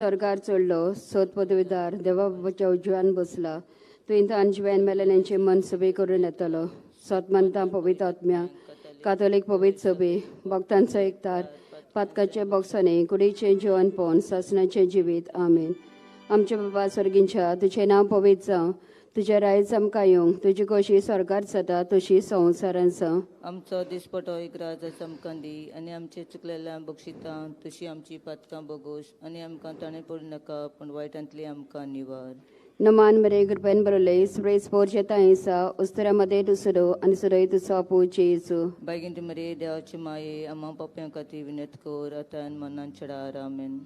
स्वर्गार चडलो, सोद पदवीदार देवा बापाच्या उजव्यान बसला. तुवें तान जिव्यान मेलेल्यांचें मन सभे करून येतलो. सत मानता पवित्र आत्म्या, कातोलीक पवित्र सभे, भक्तांचो एकतार, पातकाचे बोगसाणे, कुडीचें जिवनपण, सासणाचें जिवीत. आमेन. आमच्या बाबा स्वर्गींच्या, तुजें नांव पवित्र जावं, तुजें रायज आमकां येवंक, तुजी कशी स्वर्गार जाता तशी संवसारान जावं. आमचो दिसपटो एक राज आमकां दी आनी आमचे चुकलेल्या बक्षितां तशी आमची पातकां बगोस आनी आमकां ताणें पडूं नाका पूण वायटांतली आमकां निवार. नमान मरे, कृपेन बरले, सुरेश पोरचे तांसा उस्तरा मध्ये दुसरो आनी सुरय तुजो पूत जेजू. बायगीन मरे देवाची माये आम्हा पाप्यां खातीर विनंती कर आतां आनी मनान चडार. आमेन.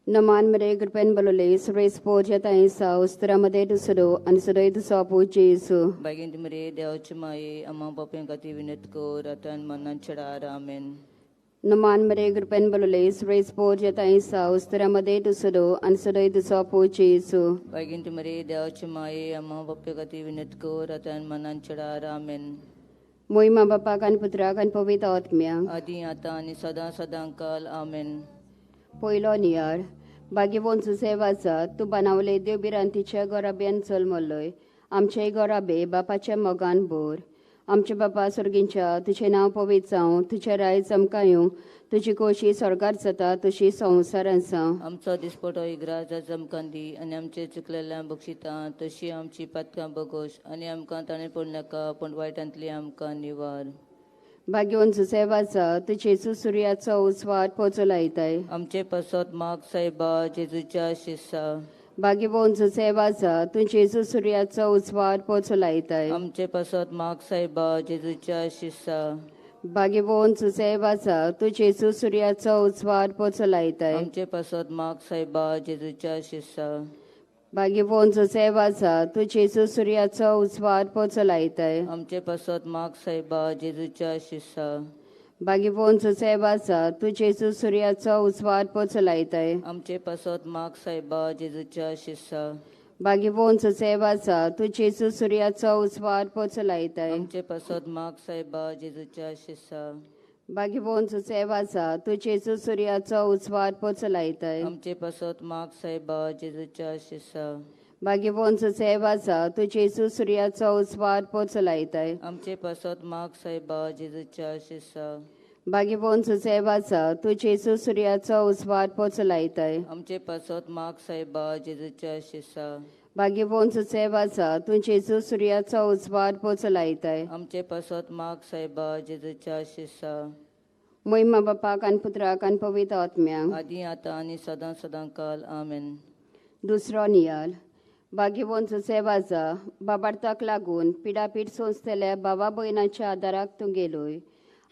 नमान मरे, कृपेन बरले, सुरेश पोरचे तांसा उस्तरा मध्ये दुसरो आनी सुरय तुजो पूत जेजू. बायगीन मरे देवाची माये आम्हा पाप्यां खातीर विनंती कर आतां आनी मनान चडार. आमेन. नमान मरे, कृपेन बरले, सुरेश पोरचे तांसा उस्तरा मध्ये दुसरो आनी सुरय तुजो पूत जेजू. बायगीन मरे देवाची माये आम्हा पाप्यां खातीर विनंती कर आतां आनी मनान चडार. आमेन. मोहिमा बापाक आनी पुत्राक आनी पवित्र आत्म्याक, आदी आतां आनी सदां सदां काल. आमेन. पयलो नियाळ. भाग्यवंत सुसेवाचा, तूं बानावले देव भिरांतीच्या गोराब्यान जल्मलोय. आमचेय गोराबे बापाच्या मोगान भर. आमच्या बापा स्वर्गींच्या, तुजें नांव पवित्र जावं, तुजें रायज आमकां येवं, तुजी कोशी स्वर्गार जाता तशी संवसारान जावं. आमचो दिसपटो इग्राज आमकां दी आनी आमचे चुकलेल्या बक्षितां तशी आमची पातकां बगोस आनी आमकां ताणें पडूं नाका पूण वायटांतली आमकां निवार. भाग्यवंत सुसेवाचा, तूं जेजू सुर्याचो उजवाड पोचोलायताय. आमचे पासत माग सायबा जेजूच्या शिसा. भाग्यवंत सुसेवाचा, तूं जेजू सुर्याचो उजवाड पोचोलायताय. आमचे पासत माग सायबा जेजूच्या शिसा. भाग्यवंत सुसेवाचा, तूं जेजू सुर्याचो उजवाड पोचोलायताय. आमचे पासत माग सायबा जेजूच्या शिसा. भाग्यवंत सुसेवाचा, तूं जेजू सुर्याचो उजवाड पोचोलायताय. आमचे पासत माग सायबा जेजूच्या शिसा. भाग्यवंत सुसेवाचा, तूं जेजू सुर्याचो उजवाड पोचोलायताय. आमचे पासत माग सायबा जेजूच्या शिसा. भाग्यवंत सुसेवाचा, तूं जेजू सुर्याचो उजवाड पोचोलायताय. आमचे पासत माग सायबा जेजूच्या शिसा. भाग्यवंत सुसेवाचा, तूं जेजू सुर्याचो उजवाड पोचोलायताय. आमचे पासत माग सायबा जेजूच्या शिसा. भाग्यवंत सुसेवाचा, तूं जेजू सुर्याचो उजवाड पोचोलायताय. आमचे पासत माग सायबा जेजूच्या शिसा. भाग्यवंत सुसेवाचा, तूं जेजू सुर्याचो उजवाड पोचोलायताय. आमचे पासत माग सायबा जेजूच्या शिसा. भाग्यवंत सुसेवाचा, तूं जेजू सुर्याचो उजवाड पोचोलायताय. आमचे पासत माग सायबा जेजूच्या शिसा. मोहिमा बापाक आनी पुत्राक आनी पवित्र आत्म्याक, आदी आतां आनी सदां सदां काल. आमेन. दुसरो नियाळ. भाग्यवंत सुसेवाचा, बाबार्थाक लागून पिडापीड सोंसतल्या भावा भयणाच्या आदाराक तूं गेलोय.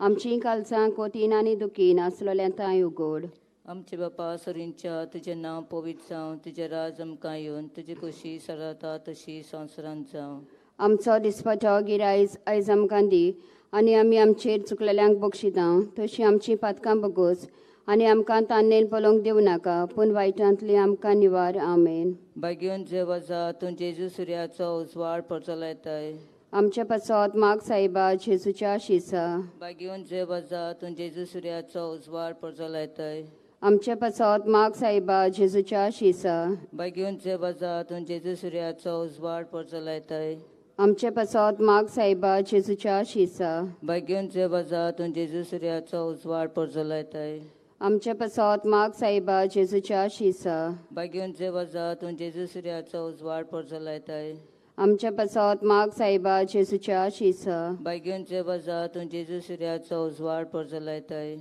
आमचीं कालसां कोतीन आनी दुखीन आसलेल्या तांय उगोड. आमचे बापा सरींच्या, तुजें नांव पवित्र जावं, तुजें राज आमकां येवन, तुजी खोशी सरता तशी संवसारांत जावं. आमचो दिसपटो गिरायज आयज आमकां दी आनी आमी आमचेर चुकलेल्यांक बक्षिता तशी आमचीं पातकां बगोस आनी आमकां तान्नेल पळोवंक दिवं नाका पूण वायटांतली आमकां निवार. आमेन. भाग्यवंत जेवाजा, तूं जेजू सुर्याचो उजवाड परचलायताय. आमचे पासत माग सायबा जेजूच्या शिसा. भाग्यवंत जेवाजा, तूं जेजू सुर्याचो उजवाड परचलायताय. आमचे पासत माग सायबा जेजूच्या शिसा. भाग्यवंत जेवाजा, तूं जेजू सुर्याचो उजवाड परचलायताय. आमचे पासत माग सायबा जेजूच्या शिसा. भाग्यवंत जेवाजा, तूं जेजू सुर्याचो उजवाड परचलायताय. आमचे पासत माग सायबा जेजूच्या शिसा. भाग्यवंत जेवाजा, तूं जेजू सुर्याचो उजवाड परचलायताय. आमचे पासत माग सायबा जेजूच्या शिसा. भाग्यवंत जेवाजा, तूं जेजू सुर्याचो उजवाड परचलायताय.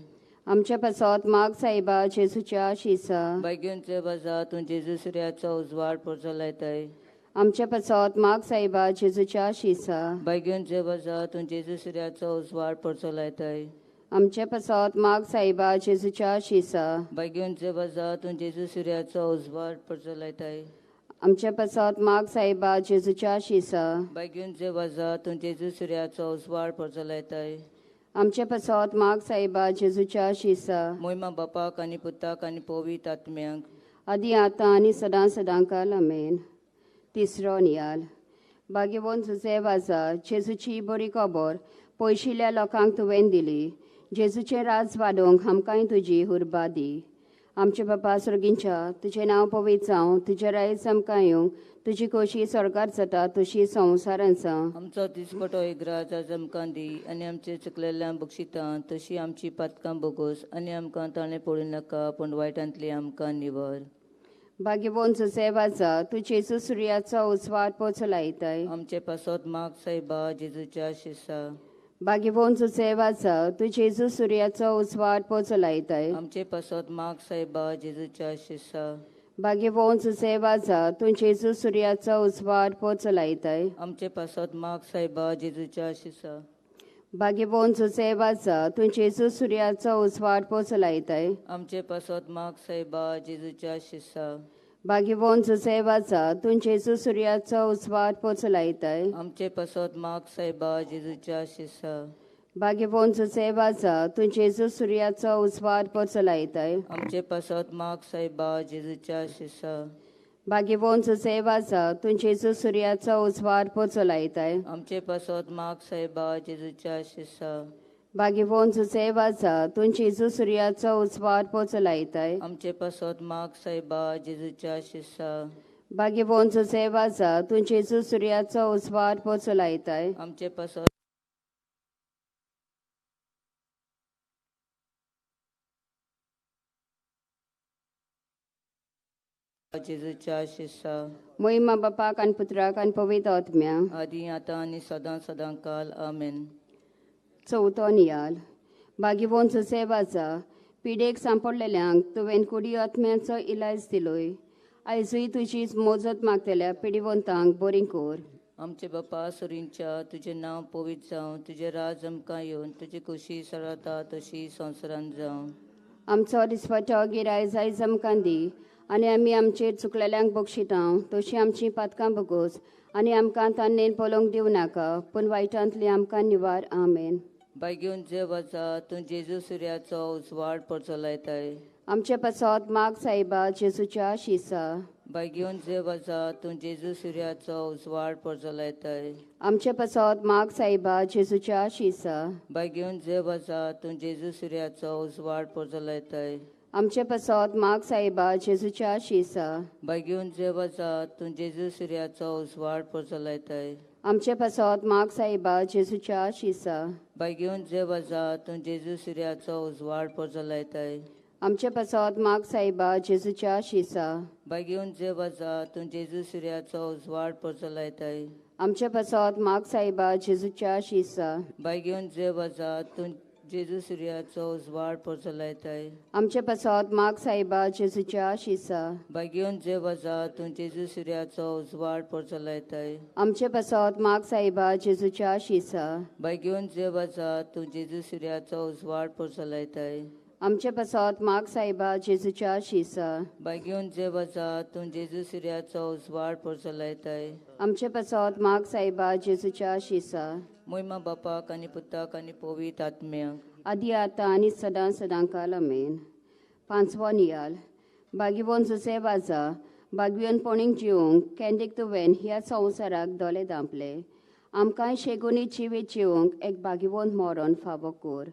आमचे पासत माग सायबा जेजूच्या शिसा. भाग्यवंत जेवाजा, तूं जेजू सुर्याचो उजवाड परचलायताय. आमचे पासत माग सायबा जेजूच्या शिसा. भाग्यवंत जेवाजा, तूं जेजू सुर्याचो उजवाड परचलायताय. आमचे पासत माग सायबा जेजूच्या शिसा. भाग्यवंत जेवाजा, तूं जेजू सुर्याचो उजवाड परचलायताय. आमचे पासत माग सायबा जेजूच्या शिसा. भाग्यवंत जेवाजा, तूं जेजू सुर्याचो उजवाड परचलायताय. आमचे पासत माग सायबा जेजूच्या शिसा. मोहिमा बापाक आनी पुताक आनी पवित्र आत्म्याक, आदी आतां आनी सदां सदां काल. आमेन. तिसरो नियाळ. भाग्यवंत सुसेवाजा, जेजूची बरी खबर पयशिल्ल्या लोकांक तुवें दिली. जेजूचें राज वाडोवंक आमकांय तुजी उर्बा दी. आमचे बापा सर्गींच्या तुजें नांव पवित्र जावं, तुजें रायज आमकां येवं, तुजी खोशी स्वर्गार जाता तशी संवसारांत जावं. आमचो दिसपटो इग्राज आज आमकां दी आनी आमचे चुकलेल्या बक्षितां तशी आमची पातकां बोगोस आनी आमकां ताणें पडूं नाका पूण वायटांतली आमकां निवर. भाग्यवंत जुसेवाचा तूं जेजू सुर्याचो उजवाड पोचलायताय. आमचे पासत माग सायबा जेजूच्या शिसा. भाग्यवंत जुसेवाचा तूं जेजू सुर्याचो उजवाड पोचलायताय. आमचे पासत माग सायबा जेजूच्या शिसा. भाग्यवंत जुसेवाचा तूं जेजू सुर्याचो उजवाड पोचलायताय. आमचे पासत माग सायबा जेजूच्या शिसा. भाग्यवंत जुसेवाचा तूं जेजू सुर्याचो उजवाड पोचलायताय. आमचे पासत माग सायबा जेजूच्या शिसा. भाग्यवंत जुसेवाचा तूं जेजू सुर्याचो उजवाड पोचलायताय. आमचे पासत माग सायबा जेजूच्या शिसा. भाग्यवंत जुसेवाचा तूं जेजू सुर्याचो उजवाड पोचलायताय. आमचे पासत माग सायबा जेजूच्या शिसा. भाग्यवंत जुसेवाचा तूं जेजू सुर्याचो उजवाड पोचलायताय. आमचे पासत माग सायबा जेजूच्या शिसा. भाग्यवंत जुसेवाचा तूं जेजू सुर्याचो उजवाड पोचलायताय. आमचे पासत माग सायबा जेजूच्या शिसा. भाग्यवंत जुसेवाचा तूं जेजू सुर्याचो उजवाड पोचलायताय. आमचे पासत जेजूच्या शिसा. मोहिमा बापाक आनी पुत्राक आनी पवित्र आत्म्याक आदी आतां आनी सदां सदां काल. आमेन. चवथो नियाल. भाग्यवंत जुसेवाचा पिडेक सांपडलेल्यांक तुवें कुडी आत्म्याचो इलाज दिलोय. आयजूय तुजी मोजत मागतल्या पिडिवंतांक बरी कर. आमचे बापा सुरींच्या तुजें नांव पवित्र जावं, तुजें राज आमकां येवन, तुजी खोशी सरता तशी संवसारांत जावं. आमचो दिसपाचो गिरायज आयज आमकां दी आनी आमी आमचेर चुकलेल्यांक बक्षितां तशी आमची पातकां बगोस आनी आमकां तान्नेन पलोवंक दिवं नाका पूण वायटांतली आमकां निवार. आमेन. भाग्यवंत जेवाचा तूं जेजू सुर्याचो उजवाड परचलायताय. आमचे पासत माग सायबा जेजूच्या शिसा. भाग्यवंत जेवाचा तूं जेजू सुर्याचो उजवाड परचलायताय. आमचे पासत माग सायबा जेजूच्या शिसा. भाग्यवंत जेवाचा तूं जेजू सुर्याचो उजवाड परचलायताय. आमचे पासत माग सायबा जेजूच्या शिसा. भाग्यवंत जेवाचा तूं जेजू सुर्याचो उजवाड परचलायताय. आमचे पासत माग सायबा जेजूच्या शिसा. भाग्यवंत जेवाचा तूं जेजू सुर्याचो उजवाड परचलायताय. आमचे पासत माग सायबा जेजूच्या शिसा. भाग्यवंत जेवाचा तूं जेजू सुर्याचो उजवाड परचलायताय. आमचे पासत माग सायबा जेजूच्या शिसा. भाग्यवंत जेवाचा तूं जेजू सुर्याचो उजवाड परचलायताय. आमचे पासत माग सायबा जेजूच्या शिसा. भाग्यवंत जेवाचा तूं जेजू सुर्याचो उजवाड परचलायताय. आमचे पासत माग सायबा जेजूच्या शिसा. भाग्यवंत जेवाचा तूं जेजू सुर्याचो उजवाड परचलायताय. आमचे पासत माग सायबा जेजूच्या शिसा. भाग्यवंत जेवाचा तूं जेजू सुर्याचो उजवाड परचलायताय. आमचे पासत माग सायबा जेजूच्या शिसा. मोहिमा बापाक आनी पुताक आनी पवित्र आत्म्याक आदी आतां आनी सदां सदां काल. आमेन. पांचवो नियाल. भाग्यवंत जुसेवाचा भाग्यवंतपणीक जिवंक केंदीक तुवें ह्या संवसाराक दोले दांपले. आमकांय शेगुनी जिवीत जिवंक एक भाग्यवंत मरण फावो कर.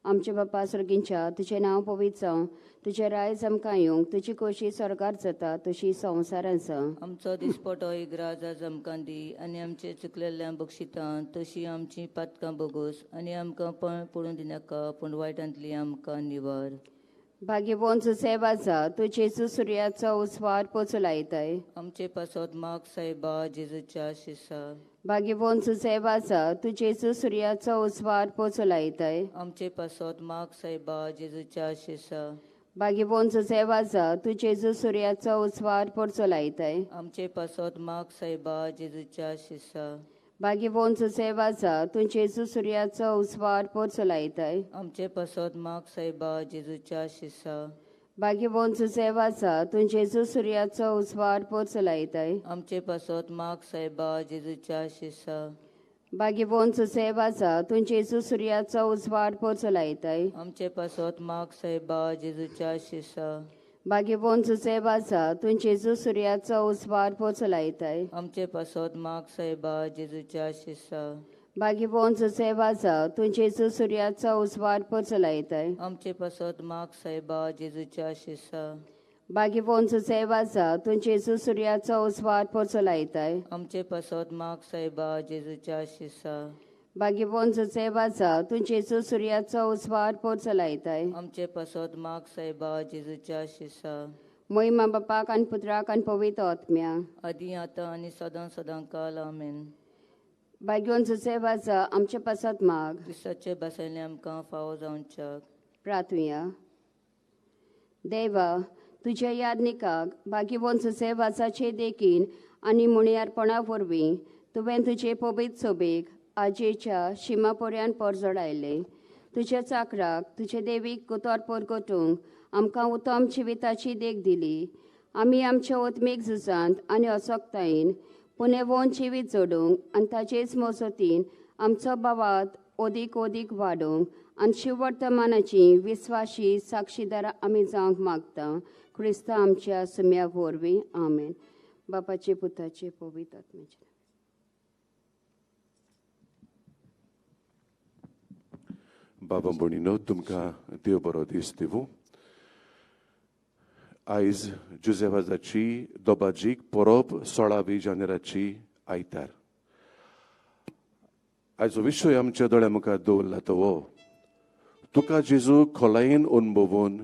आमचे बापा सर्गींच्या तुजें नांव पवित्र जावं, तुजें रायज आमकां येवंक, तुजी खोशी स्वर्गार जाता तशी संवसारांत जावं. आमचो दिसपटो इग्राज आज आमकां दी आनी आमचे चुकलेल्या बक्षितां तशी आमची पातकां बोगोस आनी आमकां पडूं दिनाका पूण वायटांतली आमकां निवार. भाग्यवंत जुसेवाचा तूं जेजू सुर्याचो उजवाड पोचलायताय. आमचे पासत माग सायबा जेजूच्या शिसा. भाग्यवंत जुसेवाचा तूं जेजू सुर्याचो उजवाड पोचलायताय. आमचे पासत माग सायबा जेजूच्या शिसा. भाग्यवंत जुसेवाचा तूं जेजू सुर्याचो उजवाड पोचलायताय. आमचे पासत माग सायबा जेजूच्या शिसा. भाग्यवंत जुसेवाचा तूं जेजू सुर्याचो उजवाड पोचलायताय. आमचे पासत माग सायबा जेजूच्या शिसा. भाग्यवंत जुसेवाचा तूं जेजू सुर्याचो उजवाड पोचलायताय. आमचे पासत माग सायबा जेजूच्या शिसा. भाग्यवंत जुसेवाचा तूं जेजू सुर्याचो उजवाड पोचलायताय. आमचे पासत माग सायबा जेजूच्या शिसा. भाग्यवंत जुसेवाचा तूं जेजू सुर्याचो उजवाड पोचलायताय. आमचे पासत माग सायबा जेजूच्या शिसा. भाग्यवंत जुझे वाजा तूं जेजू सुर्याचो उजवाड पोचलायताय. आमचे पासत माग सायबा जेजूच्या शिसा. भाग्यवंत जुझे वाजा तूं जेजू सुर्याचो उजवाड पोचलायताय. आमचे पासत माग सायबा जेजूच्या शिसा. भाग्यवंत जुझे वाजा तूं जेजू सुर्याचो उजवाड पोचलायताय. आमचे पासत माग सायबा जेजूच्या शिसा. मोहिमा बापाक आनी पुत्राक आनी पवित्र आत्म्या. आदी आतां आनी सदां सदां काल. आमेन. भाग्यवंत जुझे वाजा आमचे पासत माग. क्रिस्ताचे भाशेंतलें आमकां फावो जावच्याक. प्रार्थुया. देवा, तुज्या यादनिकाक भाग्यवंत जुझे वाजाचे देखीन आनी मुणयारपणा वरवीं तुवें तुजे पवित्र सोबेक आजेच्या शिमा पर्यंत परजडायलें. तुज्या चाकराक तुजे देवीक गुतोर परगटूंक आमकां उत्तम जिविताची देख दिली. आमी आमच्या ओतमीक झुजांत आनी असक्तायेन पुनेवोन जिवीत जोडूंक आनी ताचेच मजतीन आमचो भावात ओदीक ओदीक वाडोवंक आनी शिववर्तमानाची विस्वाशी साक्षीदारां आमी जावंक मागता. क्रिस्ता आमच्या सुम्या वरवीं. आमेन. बापाचे पुताचे पवित्र आत्म्याचे. बाबा भयणीनो, तुमकां देव बरो दीस दिवूं. आयज जुझे वाजाची दोबाजीक परब 16 जानेराची आयतार. आयजो विशय आमच्या दोळ्या मुखार दवरला तो हो, तुका जेजू खोलायेन अणभवून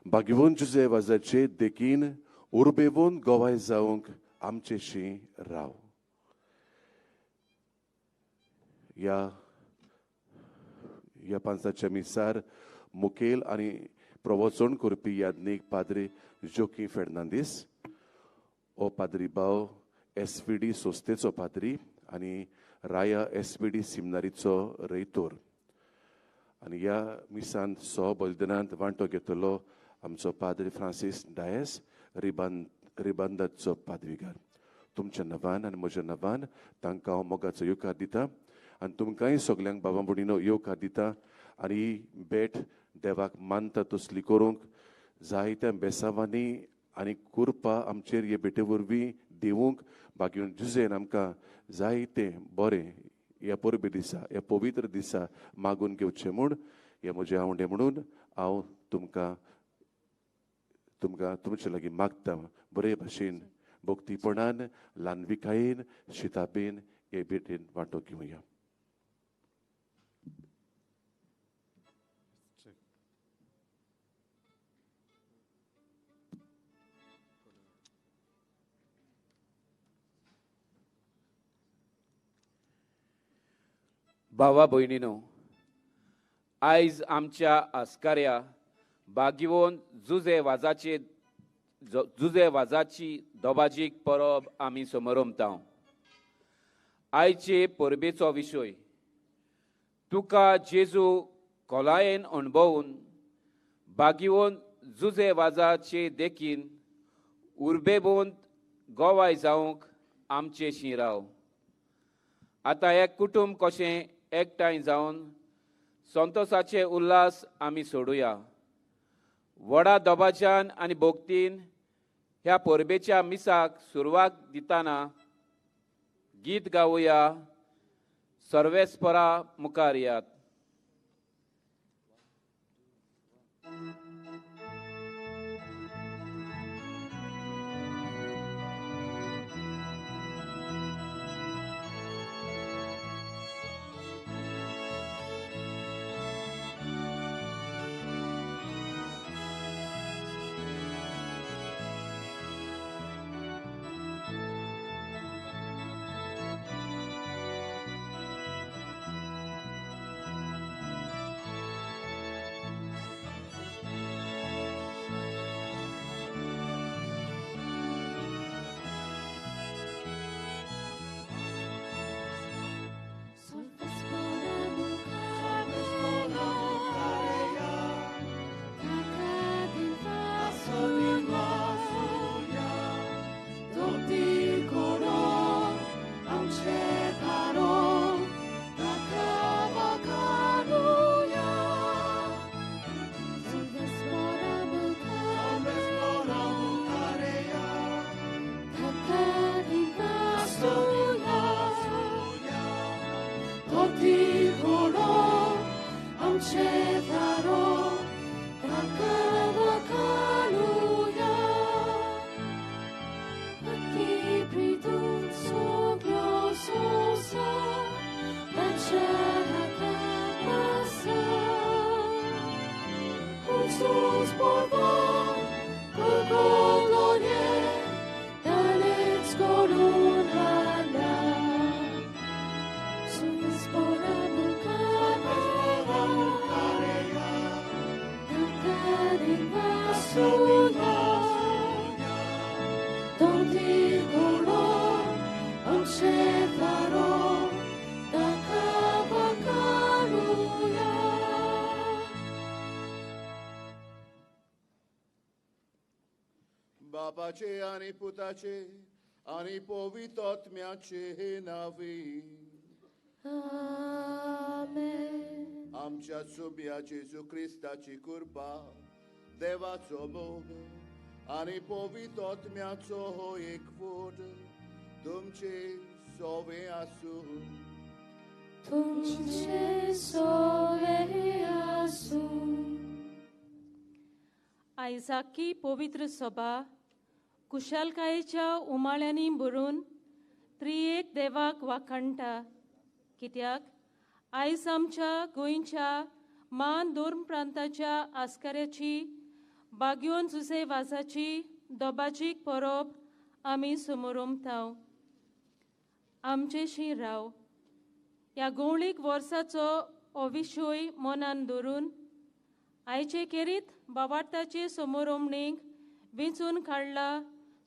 भाग्यवंत जुझे वाजाचे देखीन उर्बेवन गोवाय जावंक आमचेशी राव. ह्या पांचाच्या मिसार मुखेल आनी प्रवचन करपी याज्ञीक पाद्री जोकी फेर्नांदीस हो पाद्री भाव एस पी डी संस्थेचो पाद्री आनी राया एस पी डी सिमनारीचो रयतोर. आनी ह्या मिसांत सो बलिदानांत वांटो घेतलो आमचो पाद्री फ्रांसीस डायस रिबांदाचो पादवीगार. तुमच्या नांवान आनी म्हज्या नांवान तांकां हांव मोगाचो येवकार दिता आनी तुमकांय सगल्यांक बाबा भयणीनो येवकार दिता. आनी ही भेट देवाक मानता तसली करूंक जायत्या बेसावांनी आनी कृपा आमचेर हे भेटे वरवीं दिवंक भाग्यवंत जुझेन आमकां जायतें बरें ह्या परबे दिसा, ह्या पवित्र दिसा मागून घेवचें म्हूण हे म्हजे आवंडे म्हणून हांव तुमकां तुमकां तुमचे लागीं मागता. बरे भाशेन भक्तीपणान ल्हानविकायेन शिताबेन हे भेटेन वांटो घेवया. भावा भयणीनो, आयज आमच्या आस्काऱ्या भाग्यवंत जुझे वाजाची दोबाजीक परब आमी समरमता. आयचे परबेचो विशय तुका जेजू खोलायेन अणभवून भाग्यवंत जुझे वाजाचे देखीन उर्बेबोंत गोवाय जावंक आमचे शिराव. आतां एक कुटुंब कशें एकठांय जावन संतोषाचे उल्हास आमी सोडुया. व्हडा दबाज्यान आनी भक्तीन ह्या परबेच्या मिसाक सुरवात दितना गीत गावया. सर्वेस्परा मुखार यात. देवाचे आनी पुताचे आनी पवित्र आत्म्याचे नांवी. आमेन. आमच्या सुब्या जेजू क्रिस्ताची कृपा, देवाचो मोग आनी पवित्र आत्म्याचो एकवट तुमचे सोवे आसूं. तुमचे सोवे आसूं. आयजाकी पवित्र सभा कुशालकायेच्या उमाळ्यांनी भरून त्रियेक देवाक वाखाणटा, कित्याक आयज आमच्या गोंयच्या मान धर्म प्रांताच्या आस्काऱ्याची बाग्योन जुसे वाजाची दोबाजीक परब आमी समोरमता. आमचेशी राव ह्या गोंवळीक वर्साचो हो विशय मनान धरून आयचे खेरीत बावार्थाचे समोरमणीक वेंचून काडला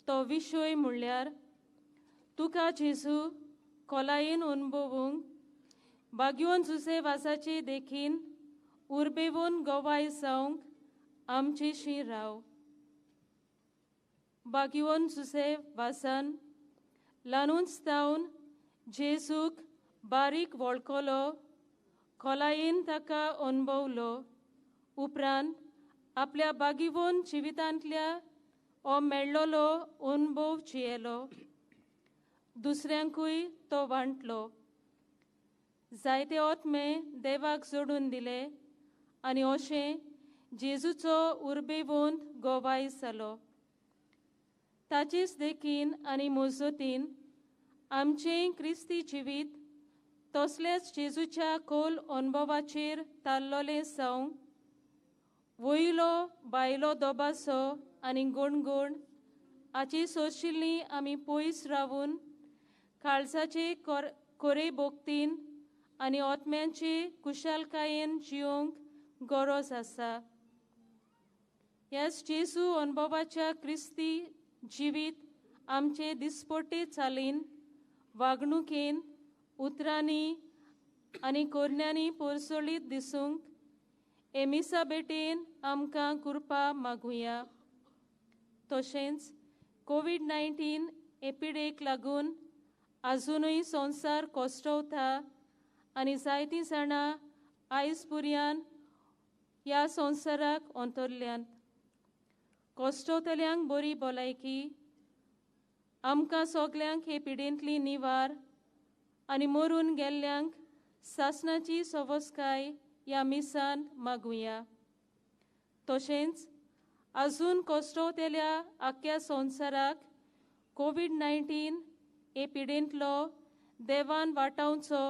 तो विशय म्हणल्यार तुका जेजू खोलायेन अनुभवूंक बाग्योन जुसे वासाचे देखीन उर्बेवन गवाय जावंक आमचेशी राव. बाग्योन जुसे वासान ल्हानूच जावन जेजूक बारीक वळखलो, खोलायेन ताका अनुभवलो. उपरांत आपल्या बागिवोन जिवितांतल्या हो मेळ्ळोलो अनुभव जियेलो, दुसऱ्यांकूय तो वांटलो. जायते आत्मे देवाक जोडून दिले आनी अशें जेजूचो उर्बेवंत गोवाय जालो. ताचेच देखीन आनी मजतीन आमचें क्रिस्ती जिवीत तसलेच जेजूच्या खोल अनुभवाचेर ताल्लोलें जावंक वयलो बायलो दोबासो आनी गुणगुण हाची सोशिल्ली आमी पयस रावून काळजाचे कोरे भोक्तीन आनी आत्म्यांचे कुशालकायेन जिवंक गरज आसा. ह्याच जेजू अनुभवाच्या क्रिस्ती जिवीत आमचे दिसपट्टे चालीन, वागणुकेन, उतरांनी आनी कोरण्यांनी पोरसोळीत दिसूंक एमिसा बेटेन आमकां कृपा मागुया. तशेंच कोवीड-19 एपिडेक लागून आजुनूय संवसार कोसळटा आनी जायतीं जाणां आयज पुरयान ह्या संवसाराक अंतरल्यांत. कोसळटल्यांक बरी भलायकी, आमकां सगल्यांक हे पिडेंतली निवार आनी मरून गेल्ल्यांक सासणाची सवसकाय ह्या मिसान मागुया. तशेंच आजून कोसळटल्या आख्ख्या संवसाराक कोवीड-19 हे पिडेंतलो देवान वाटावचो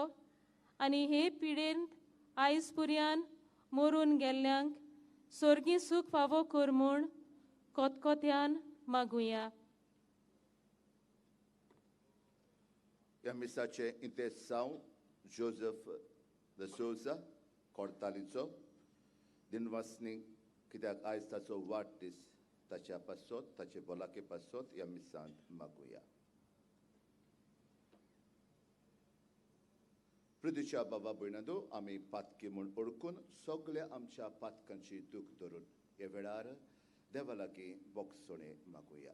आनी हे पिडेंत आयज पुरयान मरून गेल्ल्यांक सर्गी सूख फावो कर म्हूण कोतकोत्यान मागुया. ह्या मिसाचें इंतेसांव जोजफ the Souza कोर्तालीचो दिनवासनी, कित्याक आयज ताचो वाडदीस, ताच्या पासत, ताचे भलाके पासत ह्या मिसांत मागुया. पृथ्वीच्या बाबा भयणांनो, आमी पातकी म्हूण ओळखून सगल्या आमच्या पातकांची दूख धरून ह्या वेळार देवा लागीं बोगसणे मागुया.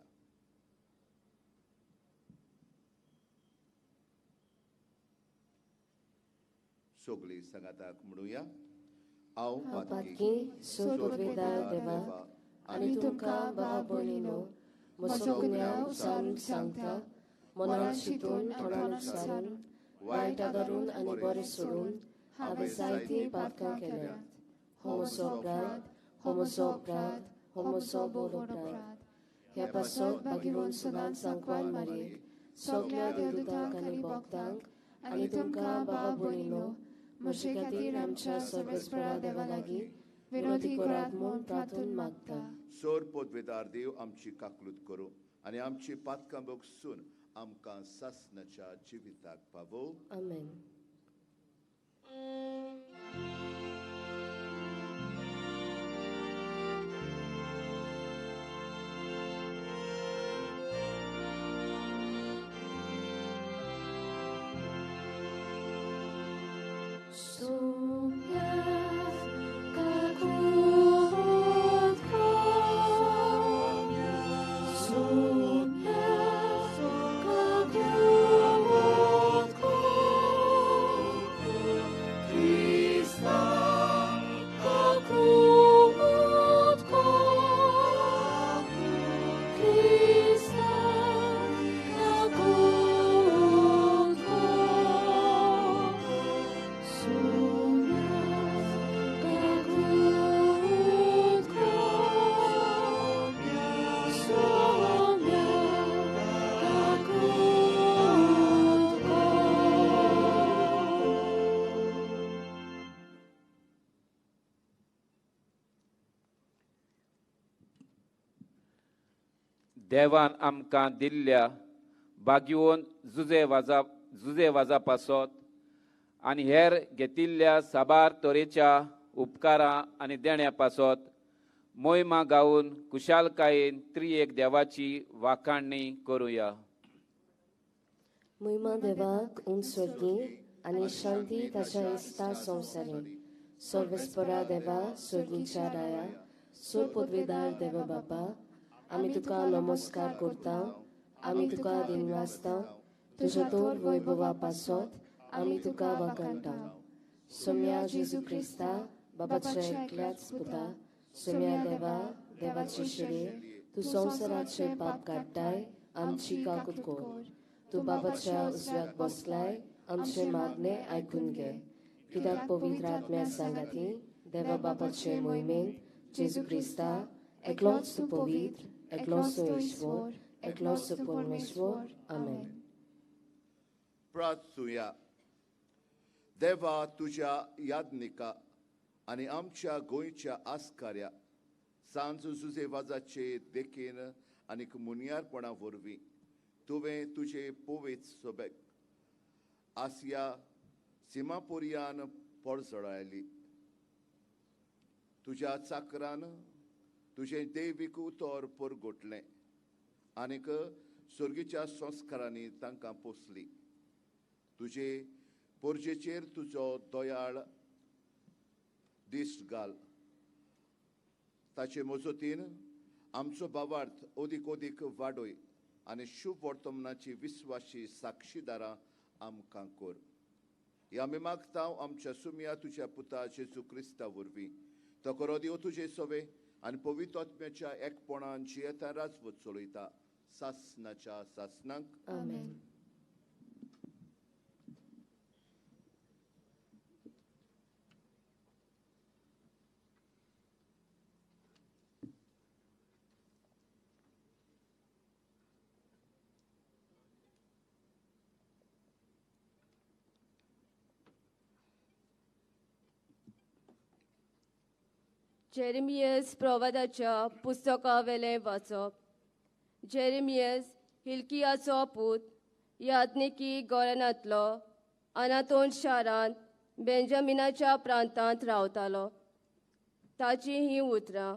सगळीं सांगाताक म्हणुया, हांव पातकी सोदवेदार देवा आनी तुमकां बाबा भयणीनो म्हजो गुन्यांव उचारून सांगता, मनान चिंतून तोंडान उच्चारून वायट आदारून आनी बरें सोडून हांवें जायतीं पातकां केल्यांत. हो म्हजो अपराध, हो म्हजो अपराध, हो म्हजो भोव अपराध. ह्या पासत बागिवून सदांच सांकवान मारयेक सगल्या देवदूतांक आनी भक्तांक आनी तुमकां बाबा भयणीनो म्हजे खातीर आमच्या सर्वेस्परा देवा लागीं विनोदी करात म्हूण प्रार्थून मागता. सोर पदवेदार देव आमची काकलूत करूं आनी आमची पातकां बगसून आमकां सासणाच्या जिविताक पावो. आमेन. Soumya देवान आमकां दिल्ल्या बागयोवन जुजे वाजा पासत आनी हेर घेतिल्ल्या साबार तरेच्या उपकारां आनी देण्या पासत मोहिमा गावन कुशालकायेन त्रिएक देवाची वाखाणणी करुया. मोहिमा देवाक उंच स्वर्गी आनी शांती ताच्या इस्ता संवसारी. सर्वेस्परा देवा स्वर्गीच्या राया, सोर पदवेदार देवा बापा, आमी तुका नमस्कार करता, आमी तुका दिनवासता, तुज्या तोर वैभवा पासत आमी तुका वाखाणटा. सोम्या जेजू क्रिस्ता बाबाच्या एकल्याच पुता, सोम्या देवा देवाचे शिरे, तूं संवसाराचे पाप काडटाय, आमची काकूत कर. तूं बाबाच्या उजव्याक बसलाय, आमचे मागणे आयकून घे. कित्याक पवित्र आत्म्या सांगाती देवा बापाचे मोहिमेंत जेजू क्रिस्ता एकलोच तूं पवित्र, एकलोच तूं ईश्वर, एकलोच तूं परमेश्वर. आमेन. प्रार्थुया. देवा तुज्या यादनिका आनी आमच्या गोंयच्या आस्कार्या सांज जुजे वाजाचे देखीन आनीक मुनियारपणा वरवीं तुवें तुजे पोवेच सोबेक आसिया सिमापुरियान पडझळायली. तुज्या चाकरान तुजें दैवीक उतर परगोटलें आनीक सर्गीच्या संस्कारांनी तांकां पोसली. तुजे पोरजेचेर तुजो दयाळ दिश्ट घाल. ताचे मजतीन आमचो भावार्थ अदीक अदीक वाडय आनी शुभ वर्तमानाची विस्वाशी साक्षीदारां आमकां कर. ह्या आमी मागता आमच्या सुमया तुज्या पुता जेजू क्रिस्ता वरवीं. तो करो देव तुजे सवे आनी पवित्र आत्म्याच्या एकपणान जियेता राजवत चलयता सासनाच्या सासनाक. आमेन. जेरेमियस प्रवादाच्या पुस्तकावेलें वाचप. जेरेमियस हिल्कियाचो पूत, याज्ञिकी गोरनांतलो अनातोन शारांत बेंजामिनाच्या प्रांतांत रावतालो. ताचीं हीं उतरां.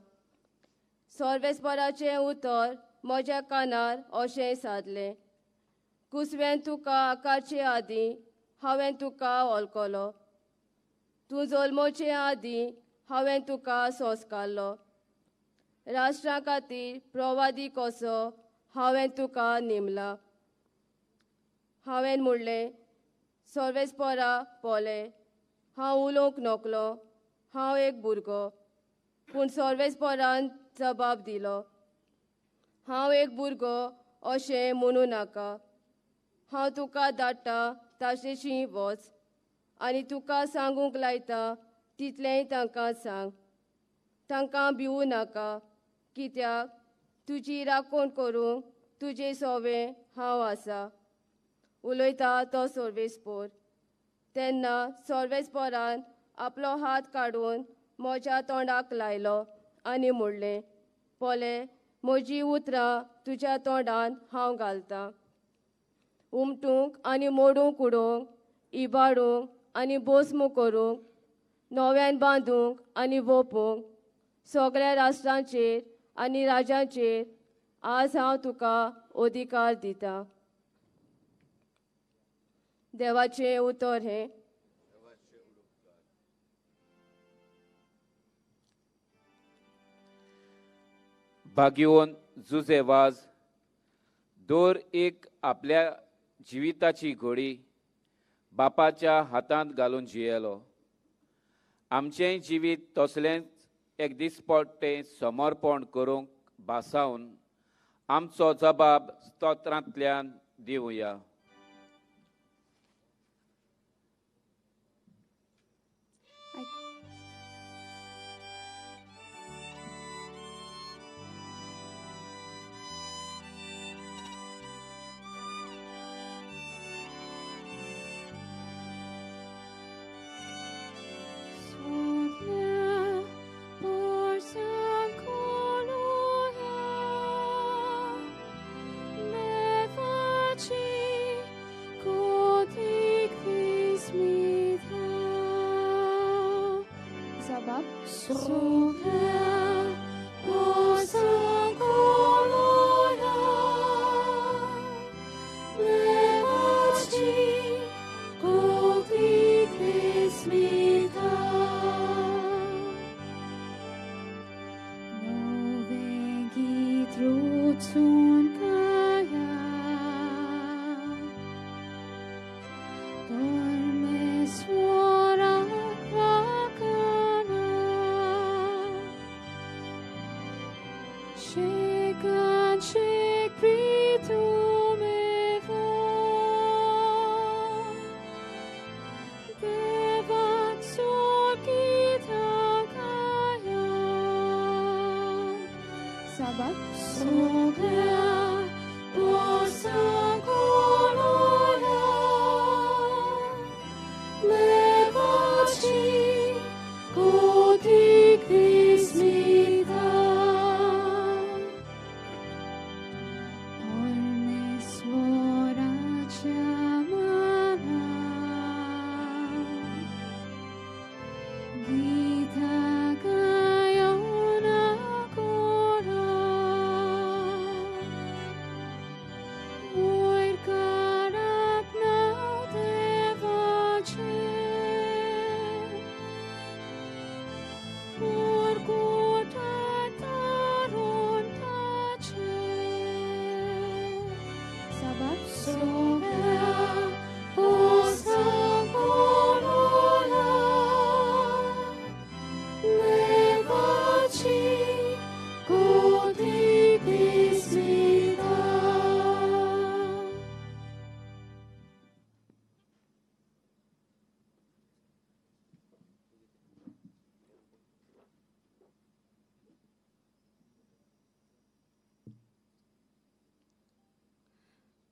सर्वेस्पराचें उतर म्हज्या कानार अशें सादलें, कुसवें तुका आकारचे आदीं हांवें तुका वळखलो, तूं जल्मोचे आदीं हांवें तुका संस्कारलो. राष्ट्रा खातीर प्रवादी कसो हांवें तुका नेमला. हांवें म्हणलें, सर्वेस्परा पळय, हांव उलोवंक नकलो, हांव एक भुरगो. पूण सर्वेस्परान जबाब दिलो, हांव एक भुरगो अशें म्हणूं नाका. हांव तुका धाडटा ताचेशी वच आनी तुका सांगूंक लायता तितलेंय तांकां सांग. तांकां भिवू नाका, कित्याक तुजी राखण करूंक तुजे सोवें हांव आसा. उलयता तो सर्वेस्पोर. तेन्ना सर्वेस्पोरान आपलो हात काडून म्हज्या तोंडाक लायलो आनी म्हणलें, पळय म्हजीं उतरां तुज्या तोंडान हांव घालतां. उमटूंक आनी मोडूंक उडोवंक, इबाडूंक आनी बोस्म करूंक, नव्यान बांदूंक आनी वोपूंक, सगळ्या राष्ट्रांचेर आनी राजांचेर आज हांव तुका अधिकार दितां. देवाचें उतर हें. भाग्यवन जुजे वाज दर एक आपल्या जिविताची घोडी बापाच्या हातांत घालून जियेलो. आमचेंय जिवीत तसलेंच एक दिसपट्टें समर्पण करूंक भासावन आमचो जबाब स्तोत्रांतल्यान दिवया. Por San Coloya.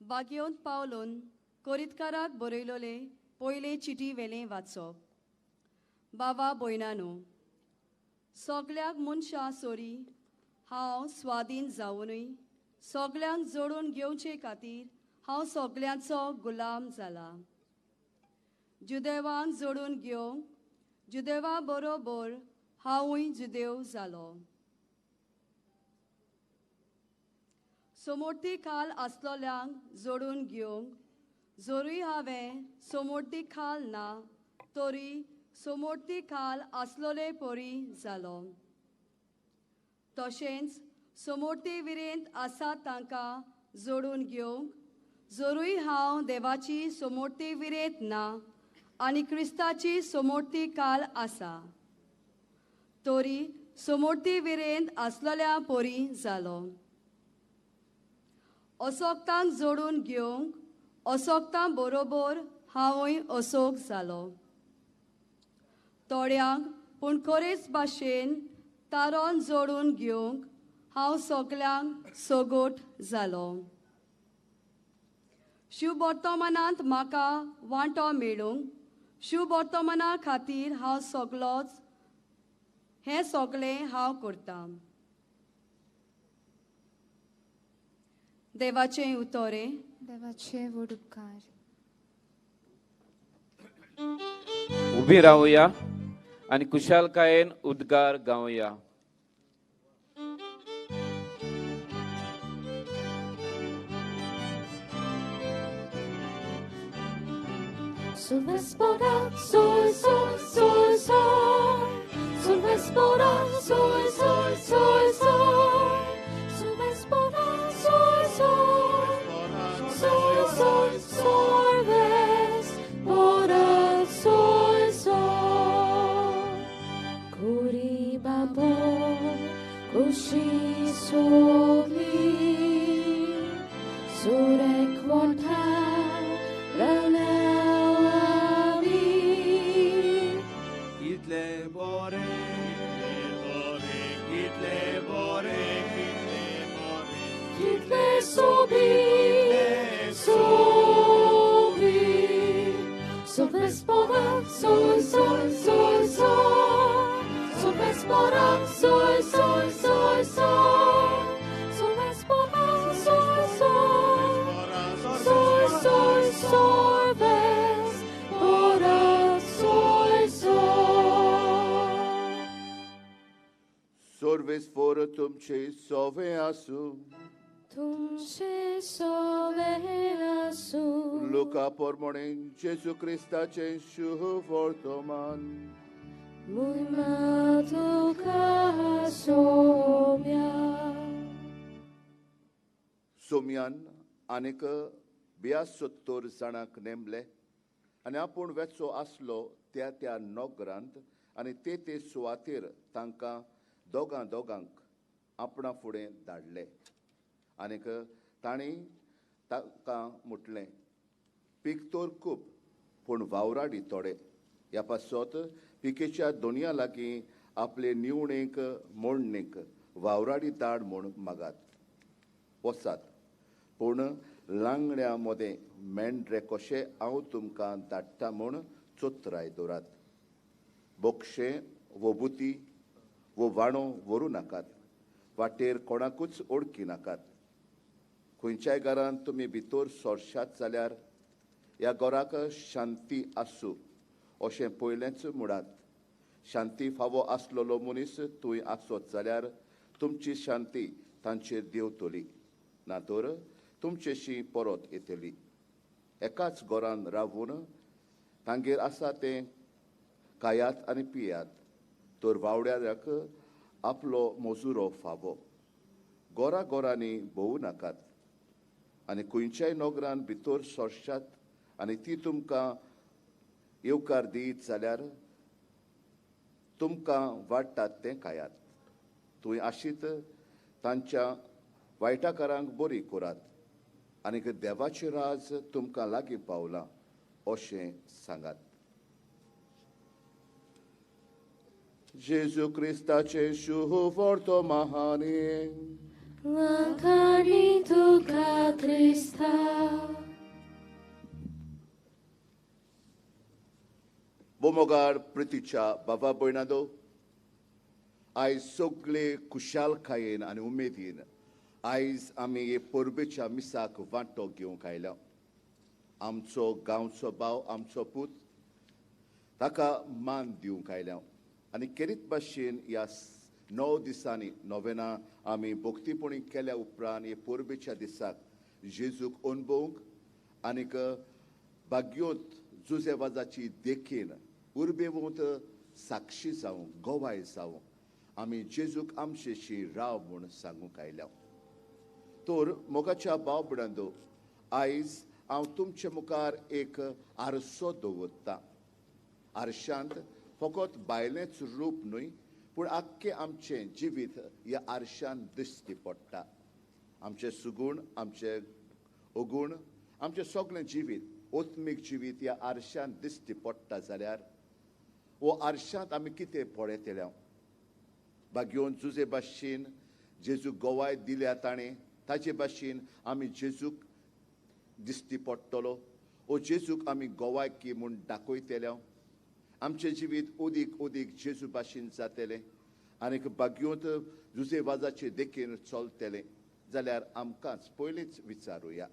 बागयोन पावलोन कोरितकाराक बरयलोले पयले चिटी वेलें वाचप. बाबा भयणानो, सगल्याक मनशां सोरी हांव स्वाधीन जावनूय सगल्यांक जोडून घेवचे खातीर हांव सगल्यांचो गुलाम जाला. जुदेवांक जोडून घेवंक जुदेवा बरोबर हांवूय जुदेव जालो. सोमोर्ती खाल आसलोल्यांक जोडून घेवंक जोरूय हांवें सोमोर्ती खाल ना तरी सोमोर्ती खाल आसलोले परी जालो. तशेंच सोमोर्ती विरेंत आसा तांकां जोडून घेवंक जोरूय हांव देवाची सोमोर्ती विरेंत ना आनी क्रिस्ताची सोमोर्ती काल आसा तरी सोमोर्ती विरेंत आसलोल्या परी जालो. असोक्तांक जोडून घेवंक असोक्तां बरोबर हांवूय असोक जालो. थोड्यांक पूण खरेच भाशेन तारोन जोडून घेवंक हांव सगल्यांक सोगोट जालो. शिववर्तमानांत म्हाका वांटो मेळूंक शिववर्तमाना खातीर हांव सगलोच हें सगळें हांव करतां. देवाचें उतोरें. देवाचे व्हड उपकार. उबी रावया आनी कुशालकायेन उद्गार गावया. Sol vespora, sol, sol, sol, sol. Sol vespora, sol, sol, sol, sol. Sol vespora, sol, sol. Sol, sol, sol vespora, sol, sol. Kuribabo, kushi sogli, surek wanta, sobi, sobi, sol vespora, sol, sol, sol, sol, sol vespora, sol, sol, sol, sol, sol vespora, sol, sol, sol, sol. तुमचे सोवे आसूं. तुमचे सोवे आसूं. लुका प्रमाणे जेजू क्रिस्ताचे शुभ वर्तमान. महिमा तुका सोम्या. सोम्यान आनीक 72 जाणांक नेमले आनी आपूण वेचो आसलो त्या त्या नगरांत आनी ते ते सुवातेर तांकां दोगां दोगांक आपणा फुडें धाडले. आनीक तांणी तांकां म्हटलें, पीक तर खूब पूण वावराडी थोडे. ह्या पासत पिकेच्या दोनया लागीं आपले निवणेक मोडणेक वावराडी धाड म्हूण मागात. वचात, पूण लांगड्या मदें मेंढरे कशें हांव तुमकां धाडटा म्हूण चोत्राय दवरात. बोक्षें वो बुती वो वाणो व्हरूं नाकात. वाटेर कोणाकूच ओळखी नाकात. खंयच्याय घरांत तुमी भितर सोरशात जाल्यार ह्या घराक शांती आसूं अशें पयलेंच म्हणात. शांती फावो आसलेलो मनीस थंय आसत जाल्यार तुमची शांती तांचेर देंवतली, ना तर तुमचेशी परत येतली. एकाच घरान रावून तांगेर आसा तें खायात आनी पियात, तर वावड्याक आपलो मजुरो फावो. घरा घरांनी भोवूं नाकात. आनी खंयच्याय नगरान भितर सोरशात आनी ती तुमकां येवकार दीत जाल्यार तुमकां वाडटात तें खायात. थंय आशीत तांच्या वायटाकारांक बरी करात आनी देवाचें राज तुमकां लागीं पावलां अशें सांगात. जेजू क्रिस्ताचें शुभ वर्तमान. वाखाणी तुका क्रिस्ता. बोमोगार प्रितीच्या बाबा भयणांनो, आयज सगळे खुशालकायेन आनी उमेदीन आयज आमी हे परबेच्या मिसाक वांटो घेवंक आयल्या. आमचो गांवचो भाव, आमचो पूत, ताका मान दिवंक आयल्या. आनी केरीत भाशेन ह्या 9 दिसांनी नोवेना आमी भक्तीपणी केल्या उपरांत हे परबेच्या दिसाक जेजूक अणभवूंक आनीक भाग्योत जुजेवाजाची देखीन उर्बेवंत साक्षी जावंक, गवाय जावंक आमी जेजूक आमचेशी राव म्हूण सांगूंक आयल्या. तर मोगाच्या भाव भयणांनो, आयज हांव तुमचे मुखार एक आरसो दवरतां. आरशांत फकत बायलेंच रूप न्हय, पूण आख्खें आमचें जिवीत ह्या आरशान दिश्टी पडटा. आमचें सुगूण, आमचें अगूण, आमचें सगळें जिवीत, आत्मीक जिवीत ह्या आरशान दिश्टी पडटा जाल्यार हो आरशांत आमी कितें पळयतले? भाग्योन जुजे भाशेन जेजूक गवाय दिल्या ताणें, ताजे भाशेन आमी जेजूक दिश्टी पडटलो. ओ जेजूक आमी गवाय की म्हूण दाखयतले. आमचें जिवीत अदीक अदीक जेजू भाशेन जातलें आनीक भाग्योंत जुजे वाजाचे देखीन चलतलें जाल्यार आमकांच पयलींच विचारुया.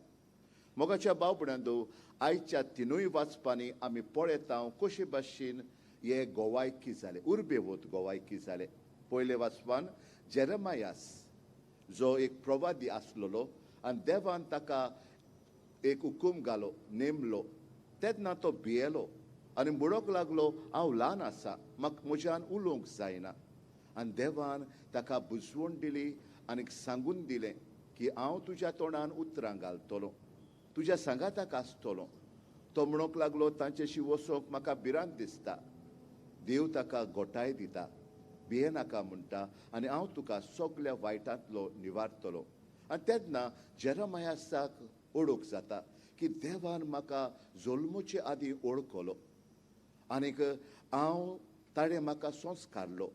मोगाच्या भाव भयणांनो, आयच्या तिनूय वाचपांनी आमी पळयता कशे भाशेन हे गोवायकी जाले, उर्बेवत गोवायकी जाले. पयले वाचपान जेरेमायास जो एक प्रवादी आसलेलो आनी देवान ताका एक हुकूम घालो, नेमलो, तेन्ना तो भियेलो आनी म्हणूंक लागलो, हांव ल्हान आसा, म्हाका म्हज्यान उलोवंक जायना. आनी देवान ताका बुजवण दिली आनी सांगून दिलें की हांव तुज्या तोंडान उतरां घालतलो, तुज्या सांगाताक आसतलो. तो म्हणूंक लागलो, तांचेशी वचोंक म्हाका भिरांत दिसता. देव ताका गोठाय दिता, भियेनाका म्हणटा, आनी हांव तुका सगल्या वायटांतलो निवारतलो. आनी तेन्ना जेरेमायासाक ओळख जाता की देवान म्हाका जल्मचे आदीं ओळखलो आनीक हांव ताणें म्हाका संस्कारलो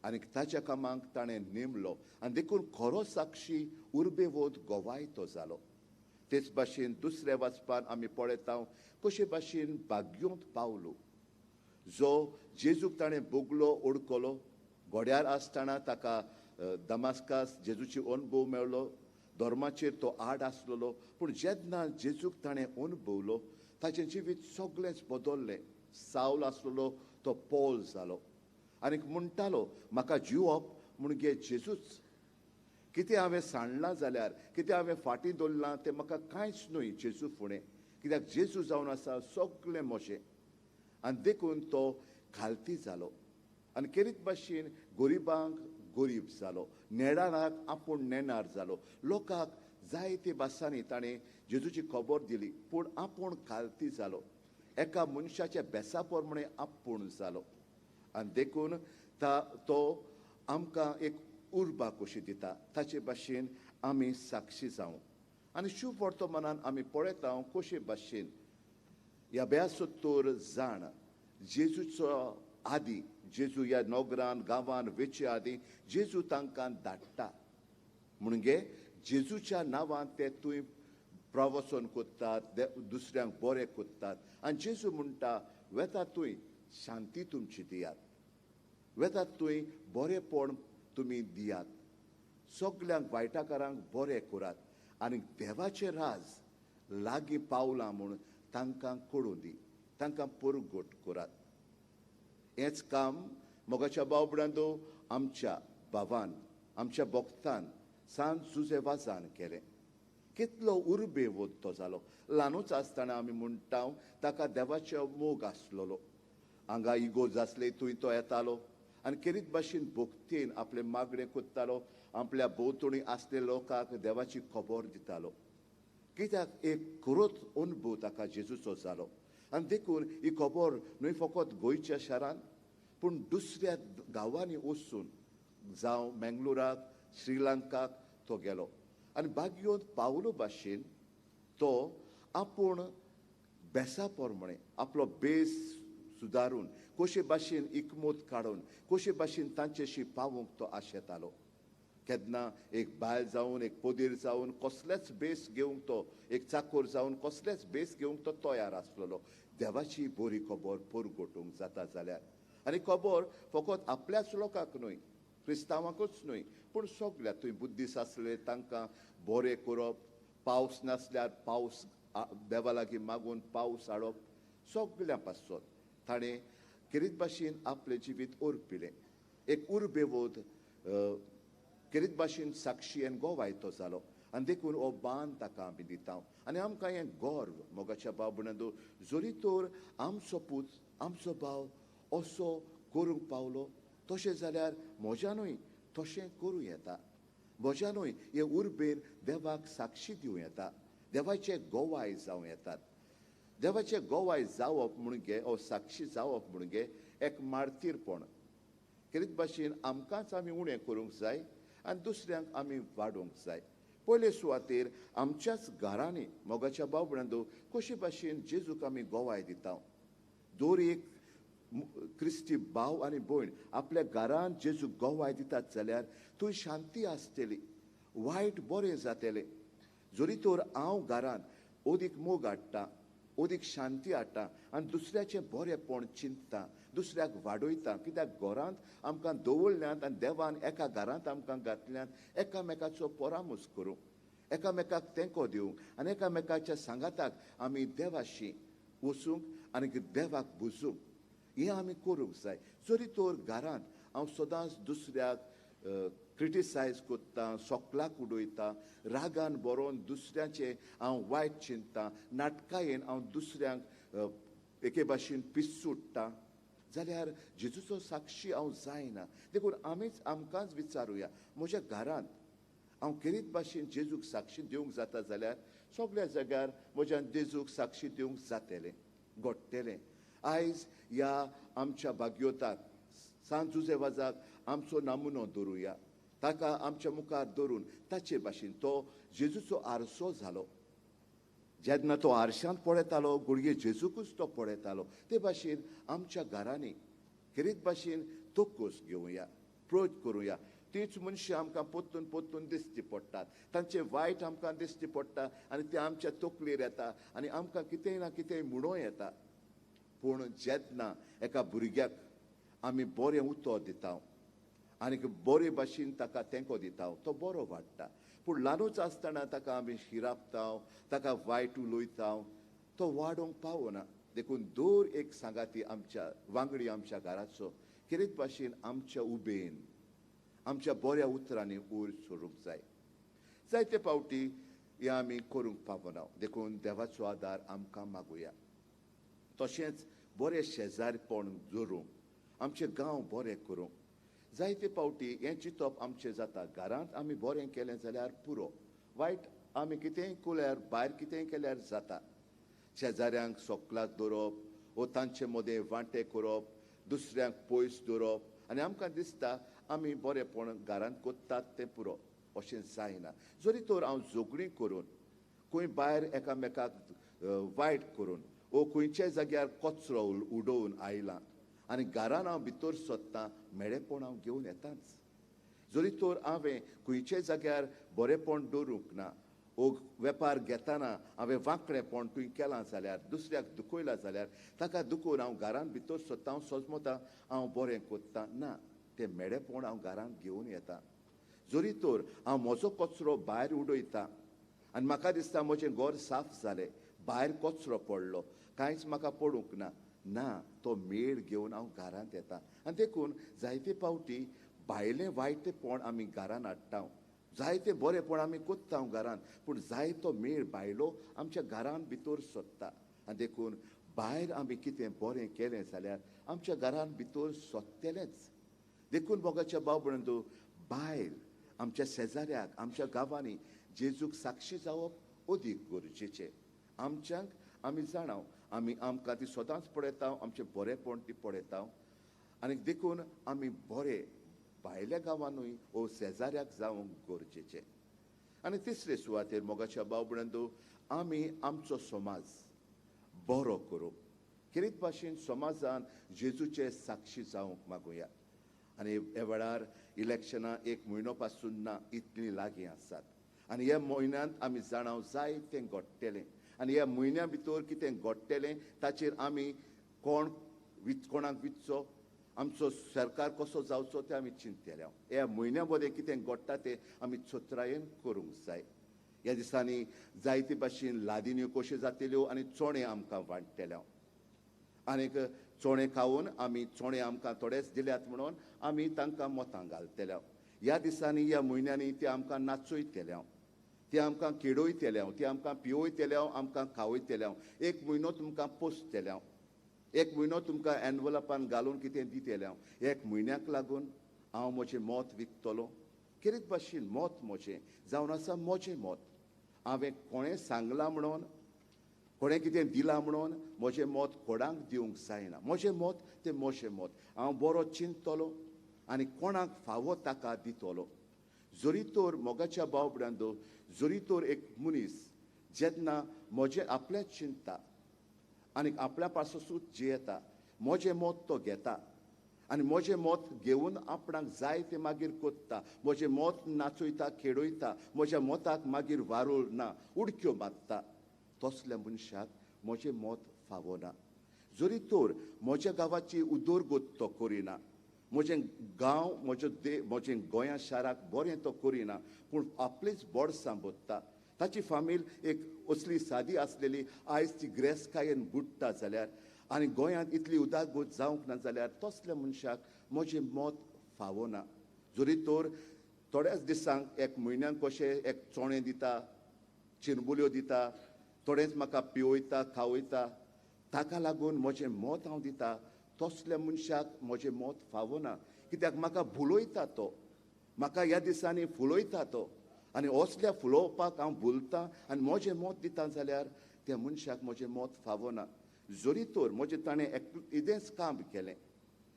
आनीक ताच्या कामाक ताणें नेमलो आनी देखून खरो साक्षी उर्बेवत गोवाय तो जालो. तेच भाशेन दुसऱ्या वाचपान आमी पळयता कशे भाशेन भाग्योंत पावलो, जो जेजूक ताणें बोगलो, ओडकलो. घोड्यार आसतना ताका दमास्कास जेजूची अणभव मेळ्ळो. धर्माचेर तो आड आसलेलो, पूण जेन्ना जेजूक ताणें अणभवलो ताचें जिवीत सगळेंच बदल्लें. सावल आसलेलो तो पॉल जालो आनीक म्हणटालो, म्हाका जिवप म्हणजे जेजूच, कितें हांवें सांडलां जाल्यार, कितें हांवें फाटीं दवरलां तें म्हाका कांयच न्हय जेजू फुडें, कित्याक जेजू जावन आसा सगळें म्हजें. आनी देखून तो खालती जालो आनी केरीत भाशेन गरिबांक गरीब जालो, नेणाराक आपूण नेणार जालो. लोकांक जायते भासांनी ताणें जेजूची खबर दिली, पूण आपूण खालती जालो, एका मनशाच्या बेसा प्रमाणे आपूण जालो. आनी देखून तो आमकां एक उर्बा कशी दिता, ताचे भाशेन आमी साक्षी जावं. आनी शुभ वर्तमानान आमी पळयता कशे भाशेन ह्या 72 जाण जेजूचो आदी, जेजू ह्या नगरान गांवान वेचे आदी जेजू तांकां धाडटा. म्हणजे जेजूच्या नांवान ते थंय प्रवचन करतात, दुसऱ्यांक बरें करतात. आनी जेजू म्हणटा वेता थंय शांती तुमची दियात, वेतात थंय बरेंपण तुमी दियात, सगल्यांक वायटाकारांक बरें करात आनी देवाचें राज लागीं पावलां म्हूण तांकां कळूं दी, तांकां परगट करात. हेंच काम मोगाच्या भाव-भयणांनो आमच्या भावान, आमच्या भक्तान सांत जुझे वाजान केलें. कितलो उर्बेवत तो जालो. ल्हानूच आसतना आमी म्हणटा ताका देवाचो मोग आसलेलो. हांगा इगोर्ज आसले थंय तो येतालो आनी केरीत भाशेन भक्तीन आपलें मागणें करतालो, आपल्या भोंवतणी आसले लोकांक देवाची खबर दितालो. कित्याक एक खरोच अनुभव ताका जेजूचो जालो. आनी देखून ही खबर न्हय फकत गोंयच्या शारांत पूण दुसऱ्या गांवांनी वचून, जावं मेंगलोराक, श्रीलंकाक तो गेलो. आनी बागयोन पावलो भाशेन तो आपूण बेसा प्रमाणे आपलो बेस सुदारून कशे भाशेन इकमत काडून कशे भाशेन तांचेशी पावूंक तो आशेतालो. केन्ना एक बायल जावन, एक पदीर जावन कसलेच बेस घेवंक तो, एक चाकोर जावन कसलेच बेस घेवंक तो तयार आसलेलो. देवाची बरी खबर परगटूंक जाता जाल्यार, आनी खबर फकत आपल्याच लोकांक न्हय, क्रिस्तांवांकूच न्हय, पूण सगळ्या थंय बुद्दीस आसले तांकां बरें करप, पावस नासल्यार पावस देवा लागीं मागून पावस हाडप, सगळ्यां पासत ताणें केरीत भाशेन आपलें जिवीत अर्पिलें. एक उर्बेवत केरीत भाशेन साक्षी आनी गोवाय तो जालो. आनी देखून हो बान ताका आमी दिता. आनी आमकां हें गर्व मोगाच्या भाव-भयणांनो, जरी तर आमचो पूत, आमचो भाव असो करूंक पावलो, तशें जाल्यार म्हज्यानूय तशें करूं येता, म्हज्यानूय हे उर्बेन देवाक साक्षी दिवं येता, देवाचे गोवाय जावं येतात. देवाचे गोवाय जावप म्हणजे ओ साक्षी जावप म्हणजे एक मार्तीरपण. केरीत भाशेन आमकांच आमी उणें करूंक जाय आनी दुसऱ्यांक आमी वाडोवंक जाय. पयले सुवातेर आमच्याच घरांनी मोगाच्या भाव-भयणांनो कशे भाशेन जेजूक आमी गोवाय दिता. दर एक क्रिस्ती भाव आनी भयण आपल्या घरान जेजूक गोवाय दितात जाल्यार थंय शांती आसतली, वायट बरें जातलें. जरी तर हांव घरान अदीक मोग हाडटा, अदीक शांती हाडटा आनी दुसऱ्याचें बरेंपण चिंतता, दुसऱ्याक वाडयता, कित्याक घरांत आमकां दवरल्यांत आनी देवान एका घरांत आमकां घातल्यांत एकामेकाचो परामर्श करूंक, एकामेकाक तेंको दिवंक आनी एकामेकाच्या सांगाताक आमी देवाशी वचूंक आनी देवाक बुजूंक, हें आमी करूंक जाय. जरी तर घरांत हांव सदांच दुसऱ्याक क्रिटिसायज करता, सोकलाक उडयता, रागान बरोवन दुसऱ्याचें हांव वायट चिंतता, नाटकायेन हांव दुसऱ्यांक एके भाशेन पिसुडटा जाल्यार जेजूचो साक्षी हांव जायना. देखून आमीच आमकांच विचारुया, म्हज्या घरांत हांव केरीत भाशेन जेजूक साक्षी दिवंक जाता जाल्यार सगळ्या जाग्यार म्हज्यान जेजूक साक्षी दिवंक जातलें, घडटलें. आयज ह्या आमच्या भाग्योताक, सांत जुझे वाजाक आमचो नमुनो दवरुया, ताका आमच्या मुखार दवरून ताचे भाशेन तो जेजूचो आरसो जालो. जेन्ना तो आरशांत पळयतालो घडये जेजूकूच तो पळयतालो. ते भाशेन आमच्या घरांनी खेरीत भाशेन तोकोस घेवया, प्रोत करुया. तीच मनशां आमकां परतून परतून दिश्टी पडटात, तांचे वायट आमकां दिश्टी पडटा आनी ते आमच्या तकलेर येता आनी आमकां कितेंय ना कितेंय म्हणूं येता. पूण जेन्ना एका भुरग्याक आमी बरें उतर दिता आनी बरे भाशेन ताका तेंको दिता, तो बरो वाडटा. पूण ल्हानूच आसतना ताका आमी शिरापता, ताका वायट उलयता, तो वाडोवंक पावना. देखून दर एक सांगाती आमच्या वांगडी आमच्या घराचो खेरीत भाशेन आमच्या उबेन, आमच्या बऱ्या उतरांनी वयर सरूंक जाय. जायते फावटी हें आमी करूंक पावना, देखून देवाचो आदार आमकां मागुया. तशेंच बरें शेजारपण दवरूंक, आमचे गांव बरें करूंक. जायते फावटी हें चिंतप आमचें जाता, घरांत आमी बरें केलें जाल्यार पुरो, वायट आमी कितेंय केल्यार, भायर कितेंय केल्यार जाता. शेजाऱ्यांक सोकलाक दवरप वो तांचे मदें वांटे करप, दुसऱ्यांक पयस दवरप आनी आमकां दिसता आमी बरेंपण घरांत कोत्तात तें पुरो, अशें जायना. जरी तर हांव झगडीं करून खंय भायर एकामेकाक वायट करून वो खंयच्याय जाग्यार कचरो उडोवन आयलां आनी घरान हांव भितर सोदतां, मेळेपण हांव घेवन येताच. जरी तर हांवें खंयच्याय जाग्यार बरेंपण दवरूंक ना वो वेपार घेतना हांवें वांकडेपण तुवें केलां जाल्यार, दुसऱ्याक दुखयलां जाल्यार, ताका दुखोवन हांव घरान भितर सोदतां, हांव सोजमता हांव बरें कोत्तां ना, तें मेळेपण हांव घरान घेवन येता. जरी तर हांव म्हजो कचरो भायर उडयता आनी म्हाका दिसता म्हजें घर साफ जालें, भायर कचरो पडलो, कांयच म्हाका पडूंक ना, ना तो मेळ घेवन हांव घरांत येता. आनी देखून जायते फावटी भायलें वायटपण आमी घरान हाडटा, जायते बरेंपण आमी कोत्ता घरांत, पूण जायतो मेळ भायलो आमच्या घरान भितर सोदता. आनी देखून भायर आमी कितें बरें केलें जाल्यार आमच्या घरान भितर सोदतलेंच. देखून मोगाच्या भाव भयणींनो, भायर आमच्या शेजाऱ्याक, आमच्या गांवांनी जेजूक साक्षी जावप अदीक गरजेचें. आमच्यांक आमी जाणाव, आमी आमकां ती सदांच पळयता, आमचें बरेंपण ती पळयता आनी देखून आमी बरे भायल्या गांवानूय वो शेजाऱ्याक जावंक गरजेचें. आनी तिसरे सुवातेर मोगाच्या भाव भयणींनो, आमी आमचो समाज बरो करूंक खेरीत भाशेन समाजान जेजूचे साक्षी जावंक मागुया. आनी ह्या वेळार इलेक्शनां एक म्हयनो पासून ना इतलीं लागीं आसात आनी ह्या म्हयन्यांत आमी जाणाव जाय तें घडटलें आनी ह्या म्हयन्या भितर कितें घडटलें ताचेर आमी कोण कोणाक विचचो, आमचो सरकार कसो जावचो तें आमी चिंतले. ह्या म्हयन्या मदें कितें घडटा तें आमी चतुरायेन करूंक जाय. ह्या दिसांनी जायते भाशेन लादिन्यो कश्यो जातल्यो आनी चणे आमकां वांट्टले आनीक चणे खावन आमी चणे आमकां थोडेच दिल्यात म्हणून आमी तांकां मतां घालतले. ह्या दिसांनी ह्या म्हयन्यांनी ते आमकां नाचयतले, ते आमकां खेळयतले, ते आमकां पिवयतले, आमकां खावयतले. एक म्हयनो तुमकां पोसतले, एक म्हयनो तुमकां एनवलपान घालून कितें दितले. एक म्हयन्याक लागून हांव म्हजें मत विकतलो. खेरीत भाशेन मत म्हजें जावन आसा म्हजें मत, हांवें कोणें सांगलां म्हणून, कोणें कितें दिलां म्हणून म्हजें मत कोणाक दिवंक जायना. म्हजें मत तें म्हजें मत, हांव बरो चिंततलो आनी कोणाक फावो ताका दितलो. जरी तर मोगाच्या भाव भयणांनो, जरी तर एक मनीस जेन्ना म्हजें आपलेंच चिंतता आनी आपल्या पासून जियेता, म्हजें मत तो घेता आनी म्हजें मत घेवन आपणाक जाय तें मागीर कोत्ता, म्हजें मत नाचयता, खेळयता, म्हज्या मताक मागीर वारूळ ना, उडक्यो मारता, तसल्या मनशाक म्हजें मत फावना. जरी तर म्हज्या गांवाची उदरगत तो करिना, म्हजें गांव, म्हजो म्हजें गोंया शाराक बरें तो करिना, पूण आपलीच बोडसां बोत्ता. ताची फामील एक असली सादी आसलेली, आयज ती ग्रेसकायेन बुडटा जाल्यार आनी गोंयांत इतली उदरगत जावंक ना जाल्यार तसल्या मनशाक म्हजें मत फावना. जरी तर थोड्याच दिसांक एक म्हयन्यांक कशें एक चणे दिता, चिरबुल्यो दिता, थोडेंच म्हाका पिवयता, खावयता, ताका लागून म्हजें मत हांव दिता, तसल्या मनशाक म्हजें मत फावना. कित्याक म्हाका भुलयता तो, म्हाका ह्या दिसांनी फुलयता तो आनी असल्या फुलोवपाक हांव भुलतां आनी म्हजें मत दिता जाल्यार त्या मनशाक म्हजें मत फावना. जरी तर म्हजें ताणें इदेंच काम केलें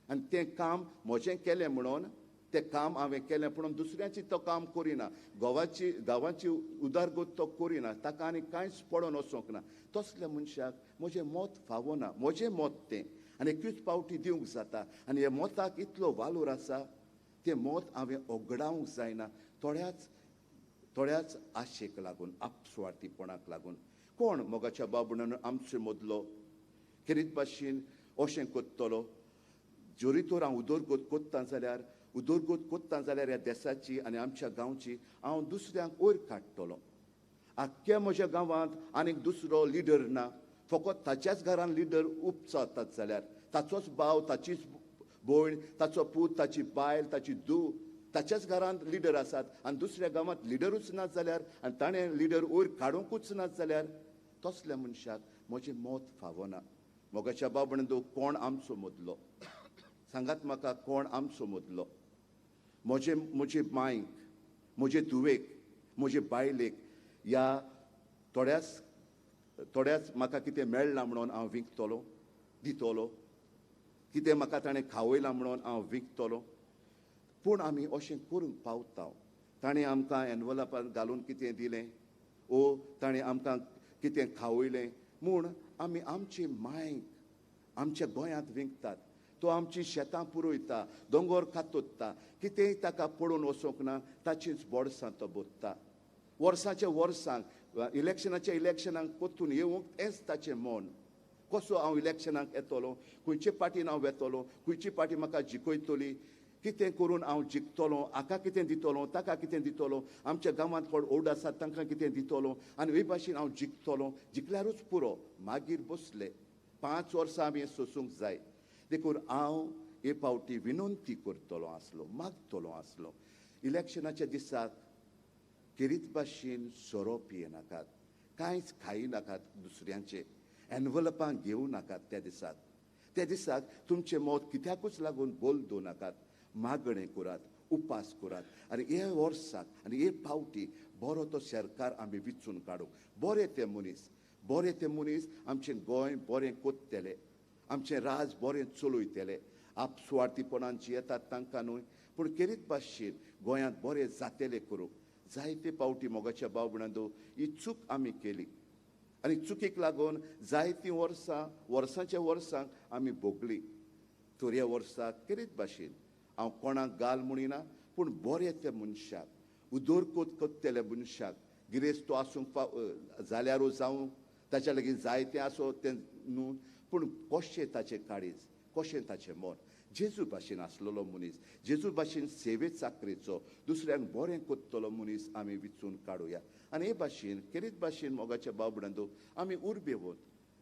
आनी तें काम म्हजें केलें म्हणून, तें काम हांवें केलें म्हणून दुसऱ्याची तो काम करिना, गांवाची गांवाची उदरगत तो करिना, ताका आनी कांयच पडोन वचोंक ना, तसल्या मनशाक म्हजें मत फावना. म्हजें मत तें आनी एकूच पावटी दिवंक जाता आनी ह्या मताक इतलो वालोर आसा, तें मत हांवें ओगडावंक जायना थोड्याच थोड्याच आशेक लागून, आपसुवार्थीपणाक लागून. कोण मोगाच्या बाबून आमचे मदलो खेरीत भाशेन अशें कोत्तलो? जरी तर हांव उदरगत कोत्ता जाल्यार, उदरगत कोत्ता जाल्यार ह्या देसाची आनी आमच्या गांवची हांव दुसऱ्यांक वयर काडटलो. आख्ख्या म्हज्या गांवांत आनीक दुसरो लिडर ना, फकत ताच्याच घरान लिडर उपचारतात जाल्यार ताचोच भाव, ताचीच भयण, ताचो पूत, ताची बायल, ताची धूव ताच्याच घरांत लिडर आसात आनी दुसऱ्या गांवांत लिडरूच ना जाल्यार आनी ताणें लिडर वयर काडूंकूच ना जाल्यार तसल्या मनशाक म्हजें मत फावना. मोगाच्या बाबणदो कोण आमचो मदलो सांगात म्हाका, कोण आमचो मदलो? म्हजे म्हजे मांयक, म्हजे धुवेक, म्हजे बायलेक ह्या थोड्याच थोड्याच म्हाका कितें मेळ्ळां म्हणून हांव विकतलो दितलो, कितें म्हाका ताणें खावयलां म्हणून हांव विकतलो. पूण आमी अशें करूंक पावता. ताणें आमकां एनवलपान घालून कितें दिलें ओ ताणें आमकां कितें खावयलें म्हूण आमी आमची मांयक आमच्या गोंयांत विकतात. तो आमची शेतां पुरयता, दोंगोर कातोत्ता, कितेंय ताका पडून वचोंक ना, ताचीच बोडसां तो बोत्ता. वर्साच्या वर्सांक इलेक्शनाच्या इलेक्शनाक परतून येवंक हेंच ताचें मन. कसो हांव इलेक्शनाक येतलो, खंयचे पार्टीन हांव वेतलो, खंयची पार्टी म्हाका जिखयतली, कितें करून हांव जिखतलो, हाका कितें दितलो, ताका कितें दितलो, आमच्या गांवांत कोण ओड आसात तांकां कितें दितलो आनी हे भाशेन हांव जिखतलो. जिखल्यारूच पुरो, मागीर बसले. 5 वर्सां आमी सोसूंक जाय. देखून हांव हे फावटी विनंती करतलो आसलो, मागतलो आसलो, इलेक्शनाच्या दिसाक खेरीत भाशेन सोरो पियेनाकात, कांयच खायनाकात, दुसऱ्यांचे एनवलपां घेवं नाकात. त्या दिसाक त्या दिसाक तुमचें मत कित्याकूच लागून बदलूं नाकात. मागणें करात, उपास करात आनी हे वर्साक आनी हे फावटी बरो तो सरकार आमी विचून काडूंक. बरे ते मनीस, बरे ते मनीस आमचें गोंय बरें कोत्तले, आमचें राज बरें चलयतले. आपसुवार्थीपणान जियेतात तांकां न्हय, पूण खेरीत भाशेन गोंयांत बरें जातलें करूंक. जायते फावटी मोगाच्या भाव भयणांनो ही चूक आमी केली आनी चुकीक लागून जायतीं वर्सां, वर्सांच्या वर्सांक आमी भोगली. तर ह्या वर्साक खेरीत भाशेन हांव कोणाक गाल म्हणिना, पूण बरे त्या मनशाक, उदरगत करतल्या मनशाक, गिरेस्त तो आसूंक जाल्यारूच जावं, ताच्या लागीं जायतें आसूं तें न्हू, पूण कशें ताचें काळीज, कशें ताचें मन. जेजू भाशेन आसलेलो मनीस, जेजू भाशेन सेवे चाकरेचो, दुसऱ्यांक बरें करतलो मनीस आमी विचून काडुया. आनी हे भाशेन खेरीत भाशेन मोगाच्या भाव भयणांनो आमी उर्बेवत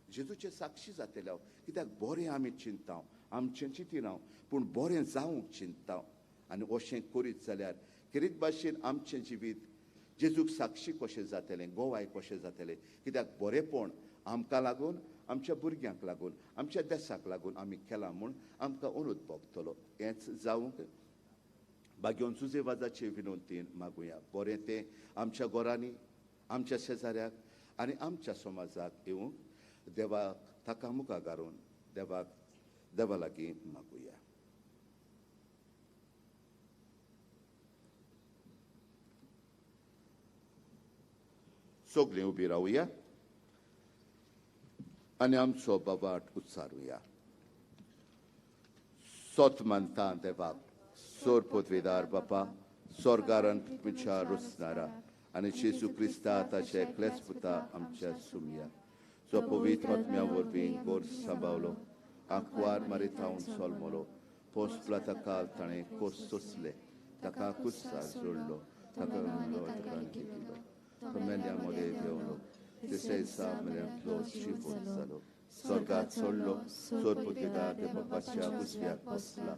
जेजूचे साक्षी जातले. कित्याक बरें आमी चिंतता, आमचें चिंतिना, पूण बरें जावंक चिंतता. आनी अशें करीत जाल्यार खेरीत भाशेन आमचें जिवीत जेजूक साक्षी कशें जातलें, गोवाय कशें जातलें. कित्याक बरेंपण आमकां लागून, आमच्या भुरग्यांक लागून, आमच्या देसाक लागून आमी केलां म्हूण आमकां अनुद भोगतलो. हेंच जावंक भाग्योन सुजेवाजाचे विनंतीन मागुया. बरें तें आमच्या घरांनी, आमच्या शेजाऱ्याक आनी आमच्या समाजाक येवंक देवाक ताका मुखार घालून देवाक देवा लागीं मागुया. सगळीं उबी रावया आनी आमचो बाबाट उच्चारुया. सोत मानता देवाक, सोर पदवीदार बापा, सोर्गारान तुमच्या रुसनारा आनी जेजू क्रिस्ता ताचे एकलेच पुता आमच्या सुमया, जो पवित्र आत्म्या वरवीं गोर सांबावलो, आंकवार मारितावन सोलमलो, पोसपला ताका ताणें कोस सोंसले, ताका कुस्सार जोडलो, ताका ताका दिलो, तो मेल्या मदें देंवलो, तिसऱ्या दिसा मेल्यांतलो जिवोत जालो, स्वर्गात चडलो, सोरपुतीदार देवाच्या उजव्याक बसला,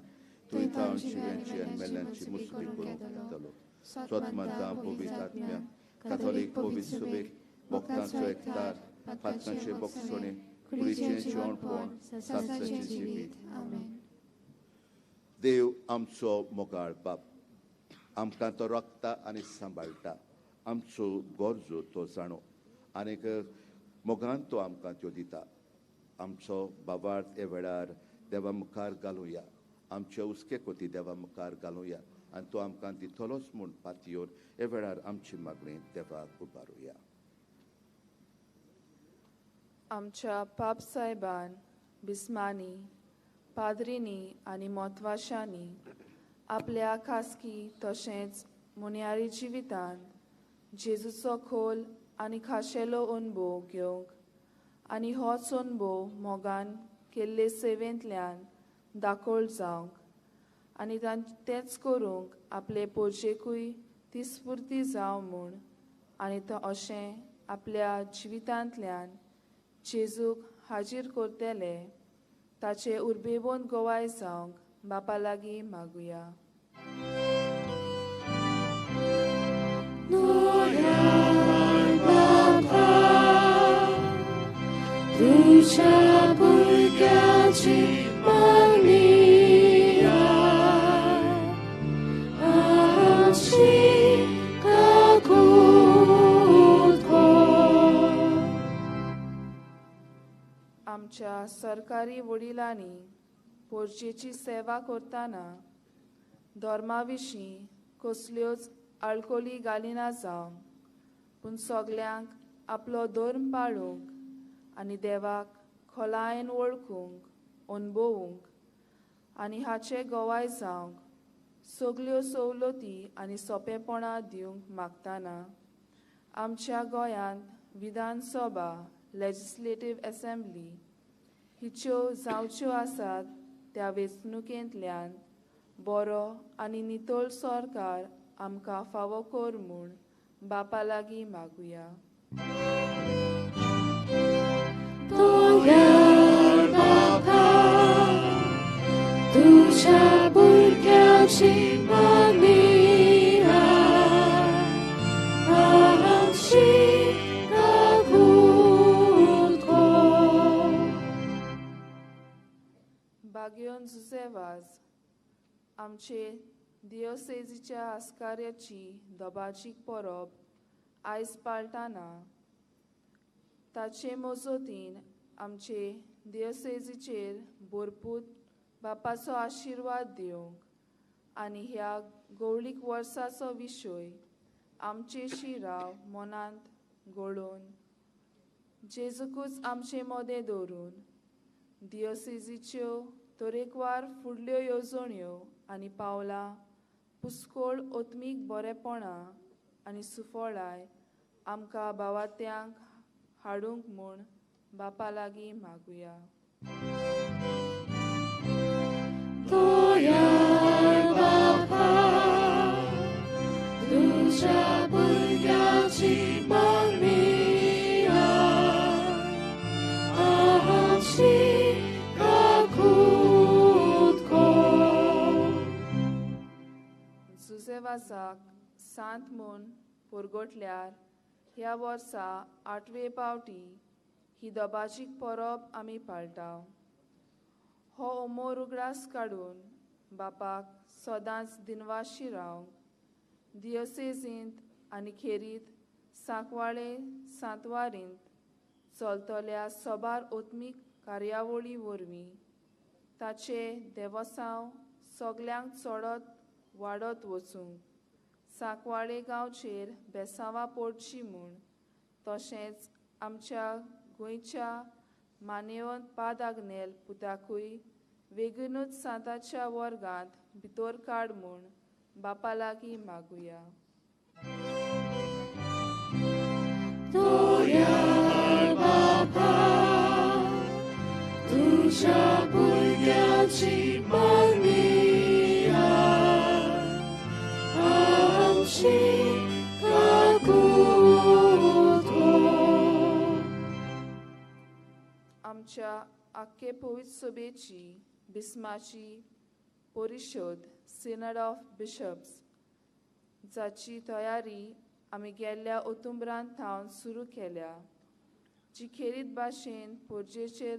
थंय तावन जिव्यांची आनी मेल्यांची मुसबी करूंक येतलो. स्वत मानता पवित्र आत्म्या, काथोलीक पवित्र सुबेक, भक्तांचो एकतार, पातकांचे बोगसणे, कुडीचें जेवणपण, सासणाचें जिवीत. देव आमचो मोगाळ बाप, आमकां तो राखता आनी सांबाळटा. आमचो गरजो तो जाणो आनीक मोगान तो आमकां त्यो दिता. आमचो बाबार्थ हे वेळार देवा मुखार घालुया, आमचे हुस्के कोती देवा मुखार घालुया आनी तो आमकां दितलोच म्हूण पातयेवन हे वेळार आमची मागणी देवाक उबारुया. आमच्या पाप साहेबान, बिस्मानी, पाद्रींनी आनी मोतवाशांनी आपल्या खासगी तशेंच मुन्यारी जिवितांत जेजूचो खोल आनी खाशेलो अणभव घेवंक आनी होच अणभव मोगान केल्ले सेवेंतल्यान दाखोळ जावंक आनी तेंच करूंक आपले पोरजेकूय ती स्फुर्ती जावं म्हूण आनी तो अशें आपल्या जिवितांतल्यान जेजूक हाजीर करतले ताचे उर्बेवंत गोवाय जावंक बापा लागीं मागुया. तोयार बापा तुझ्या भुरग्याची मागणी आमची काकूत कर. आमच्या सरकारी वडिलांनी पोरजेची सेवा करतना धर्मा विशीं कसल्योच आळकोली घालिना जावंक, पूण सगल्यांक आपलो धर्म पाळूंक आनी देवाक खोलायेन वळखूंक, अणभवूंक आनी हाचे गवाय जावंक सगल्यो सवलती आनी सोंपेपणां दिवंक मागतना आमच्या गोंयांत विधानसभा, लेजिस्लेटीव एसेंब्ली हिच्यो जावच्यो आसात त्या वेंचणुकेंतल्यान बरो आनी नितळ सरकार आमकां फावो कर म्हूण बापा लागीं मागुया. तोयार बापा तुझ्या भुरग्याची मागणी आमची काकूत कर. बागयोन जुझे वाज आमचे दियोसेजीच्या आस्कार्याची दबाजीक परब आयज पाळटाना ताचे मजतीन आमचे दियोसेजीचेर भरपूर बापाचो आशिर्वाद दिवंक आनी ह्या गवळीक वर्साचो विशय आमचे शिराव मनांत घोळोवन जेजूकूच आमचे मदें दवरून दियोसेजीच्यो तरेकवार फुडल्यो येवजण्यो आनी पावलां पुस्कोळ ओत्मीक बरेपणां आनी सुफळाय आमकां भावात्यांक हाडूंक म्हूण बापा लागीं मागुया. तोयार बापा तुझ्या भुरग्याची मागणी आमची काकूत कर. जुझे वाजाक सांत म्हूण पुरगोटल्यार ह्या वर्सा 8वे पावटी ही दबाजीक परब आमी पाळटा. हो ओमोर उगडास काडून बापाक सदांच दिनवाशी रावंक दियोसेजींत आनी खेरीत सांकवाळे सांतवारींत चलतल्या सबार ओत्मीक कार्यावळी वरवीं ताचे देवसांव सगल्यांक चडत वाडत वचूंक सांकवाळे गांवचेर बेसांवां पडची म्हूण, तशेंच आमच्या गोंयच्या मानेवंत पादाग्नेल पुताकूय वेगीनूच सांताच्या वर्गांत भितर काड म्हूण बापा लागीं मागुया. तोयार बापा तुझ्या भुरग्याची मागणी आमची काकूत कर. आमच्या आख्खे पवित्र सभेची बिस्माची परिशद, सिनड ऑफ बिशप्स, जाची तयारी आमी गेल्ल्या ओतुंबरांत थावन सुरू केल्या, जी खेरीत भाशेन पोरजेचेर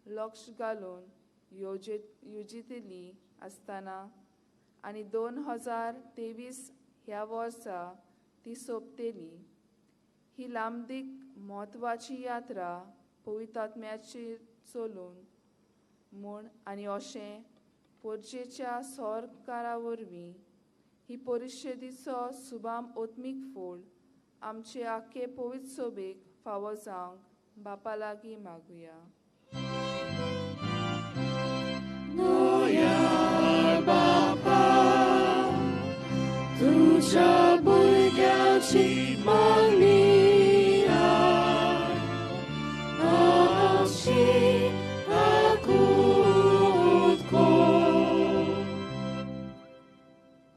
लक्ष घालून येवजितली आसतना आनी 2023 ह्या वर्सा ती सोंपतली. ही लांबदीक म्हत्वाची यात्रा पवित्र आत्म्याचेर चलून म्हूण आनी अशें पोरजेच्या सरकारा वरवीं ही परिशदेचो सुबाम ओत्मीक फोड आमचे आख्खे पवित्र सभेक फावो जावंक बापा लागीं मागुया. तोयार बापा तुझ्या भुरग्याची मागणी आमची काकूत कर.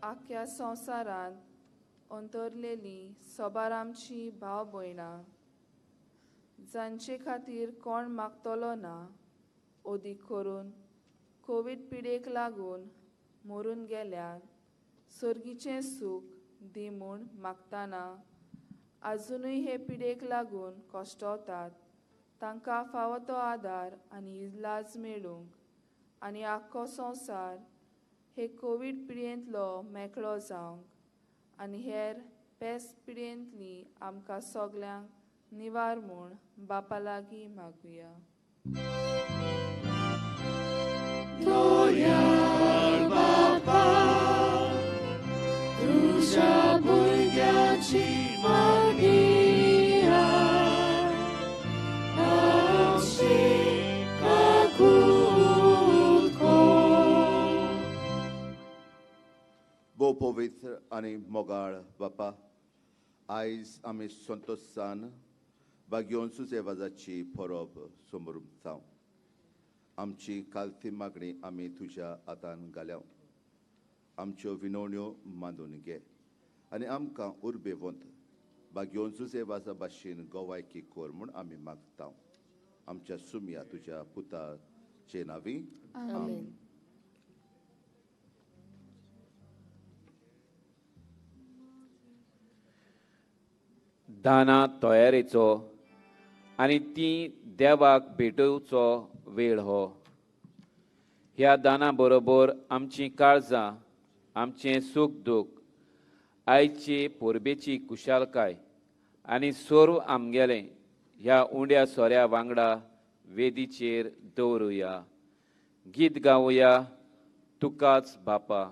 आख्या संवसारांत अंतरलेली सबार आमची भाव भयणां जांचे खातीर कोण मागतलो ना, अदीक करून कोवीड पिडेक लागून मरून गेल्यार सर्गीचें सूख दी म्हूण मागतना आजुनूय हे पिडेक लागून कश्टवतात तांकां फावो तो आदार आनी इलाज मेळूंक आनी आख्खो संवसार हे कोवीड पिडेंतलो मेकळो जावंक आनी हेर पेस पिडेंतली आमकां सगल्यांक निवार म्हूण बापा लागीं मागुया. दयाळ बापा तुझ्या भुरग्याची मागणी आमची काकूत कर. भोव पवित्र आनी मोगाळ बापा, आयज आमी संतोशान बागयोन सुसेवाजाची परब समोर जावं. आमची कालती मागणी आमी तुज्या हातान घाल्या. आमच्यो विनवण्यो मांदून घे आनी आमकां उर्बेवंत बागयोन सुसेवाजा भाशेन गोवायकी कर म्हूण आमी मागता. आमच्या सुमया तुज्या पुताचे नांवी आमेन. दानां तयारेचो आनी ती देवाक भेटोवचो वेळ हो. ह्या दाना बरोबर आमची काळजां, आमचें सूख दूख, आयची परबेची कुशालकाय आनी सर्व आमगेलें ह्या उंड्या सोऱ्या वांगडा वेदीचेर दवरुया. गीत गावया तुकाच बापा.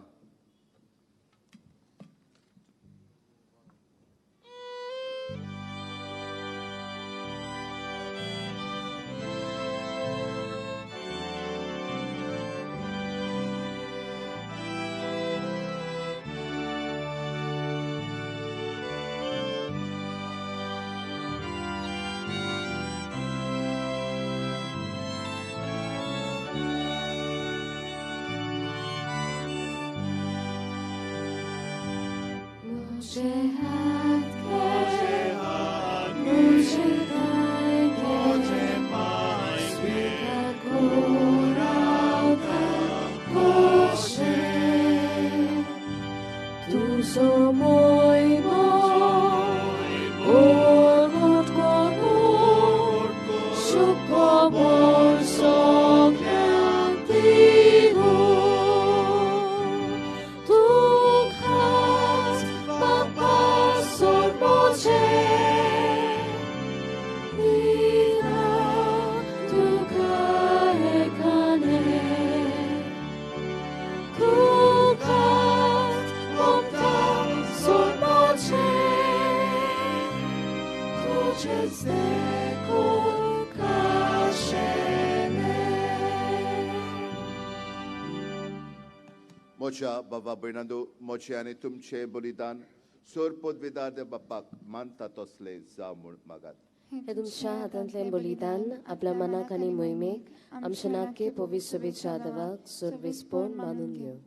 म्हज्या बाबा भयणांनो, म्हजें आनी तुमचें बलिदान सोर पदवीदार देव बापाक मानता तसलें जावं म्हूण मागात. हे तुमच्या हातांतलें बलिदान आपल्या मनाक आनी मोहिमेक आमच्या नाके पवित्र सोबेच्या देवाक सर्वेस्पोन मानून घेवं.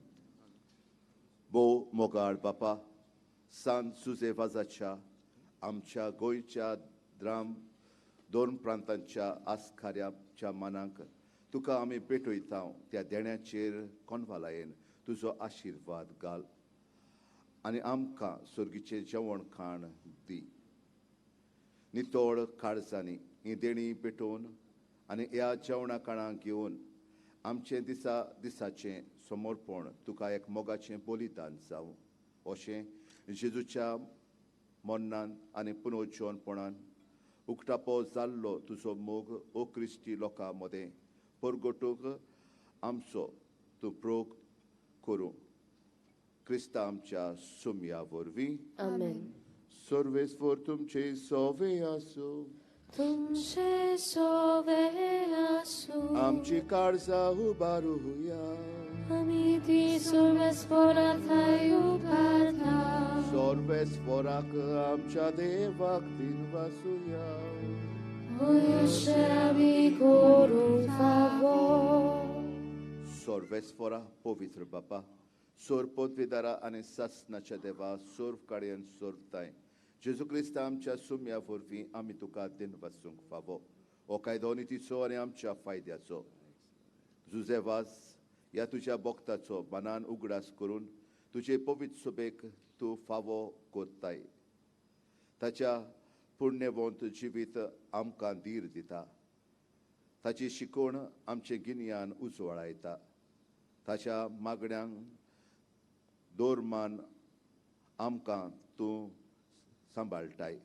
भोव मोगाळ बापा, सान सुजेवाजाच्या आमच्या गोंयच्या द्राम दोन प्रांतांच्या आसकाऱ्याच्या मनाक तुका आमी पेटयता त्या देण्याचेर कोनवालायेन तुजो आशिर्वाद घाल आनी आमकां सर्गीचें जेवण खाण दी. नितळ काळजांनी ही देणी पेटोवन आनी ह्या जेवणा खाणां घेवन आमचें दिसा दिसाचें समर्पण तुका एक मोगाचें बलिदान जावं अशें जेजूच्या मरणान आनी पुनर्जीवनपणान उक्तापो जाल्लो तुजो मोग ओ क्रिस्ती लोकां मदें परगटूंक आमचो तूं प्रोग करूं. क्रिस्ता आमच्या सुमया वरवीं. आमेन. सर्वेस्पर तुमचे सोवे आसूं. तुमचे सोवे आसूं. आमची काळजां उबारुया. आमी ती सर्वेस्परा थंय उबारता. सर्वेस्पराक आमच्या देवाक दिनवासुया. आमी करूंक फावो. सर्वेस्परा पवित्र बापा, सोर पदवीदारा आनी सासनाच्या देवा, सोर्व काडयन सोर्वताय जेजू क्रिस्ता आमच्या सुम्या वरवीं आमी तुका दिनवासूंक फावो. हो कायदो नितीचो आनी आमच्या फायद्याचो. जुजेवास ह्या तुज्या भक्ताचो मनान उगडास करून तुजे पवित्र सोबेक तूं फावो कोत्ताय. ताच्या पुण्यवंत जिवीत आमकां धीर दिता. ताची शिकवण आमचें गिन्यान उजवाडायता. ताच्या मागण्यांक दोरमान आमकां तूं सांबाळटाय.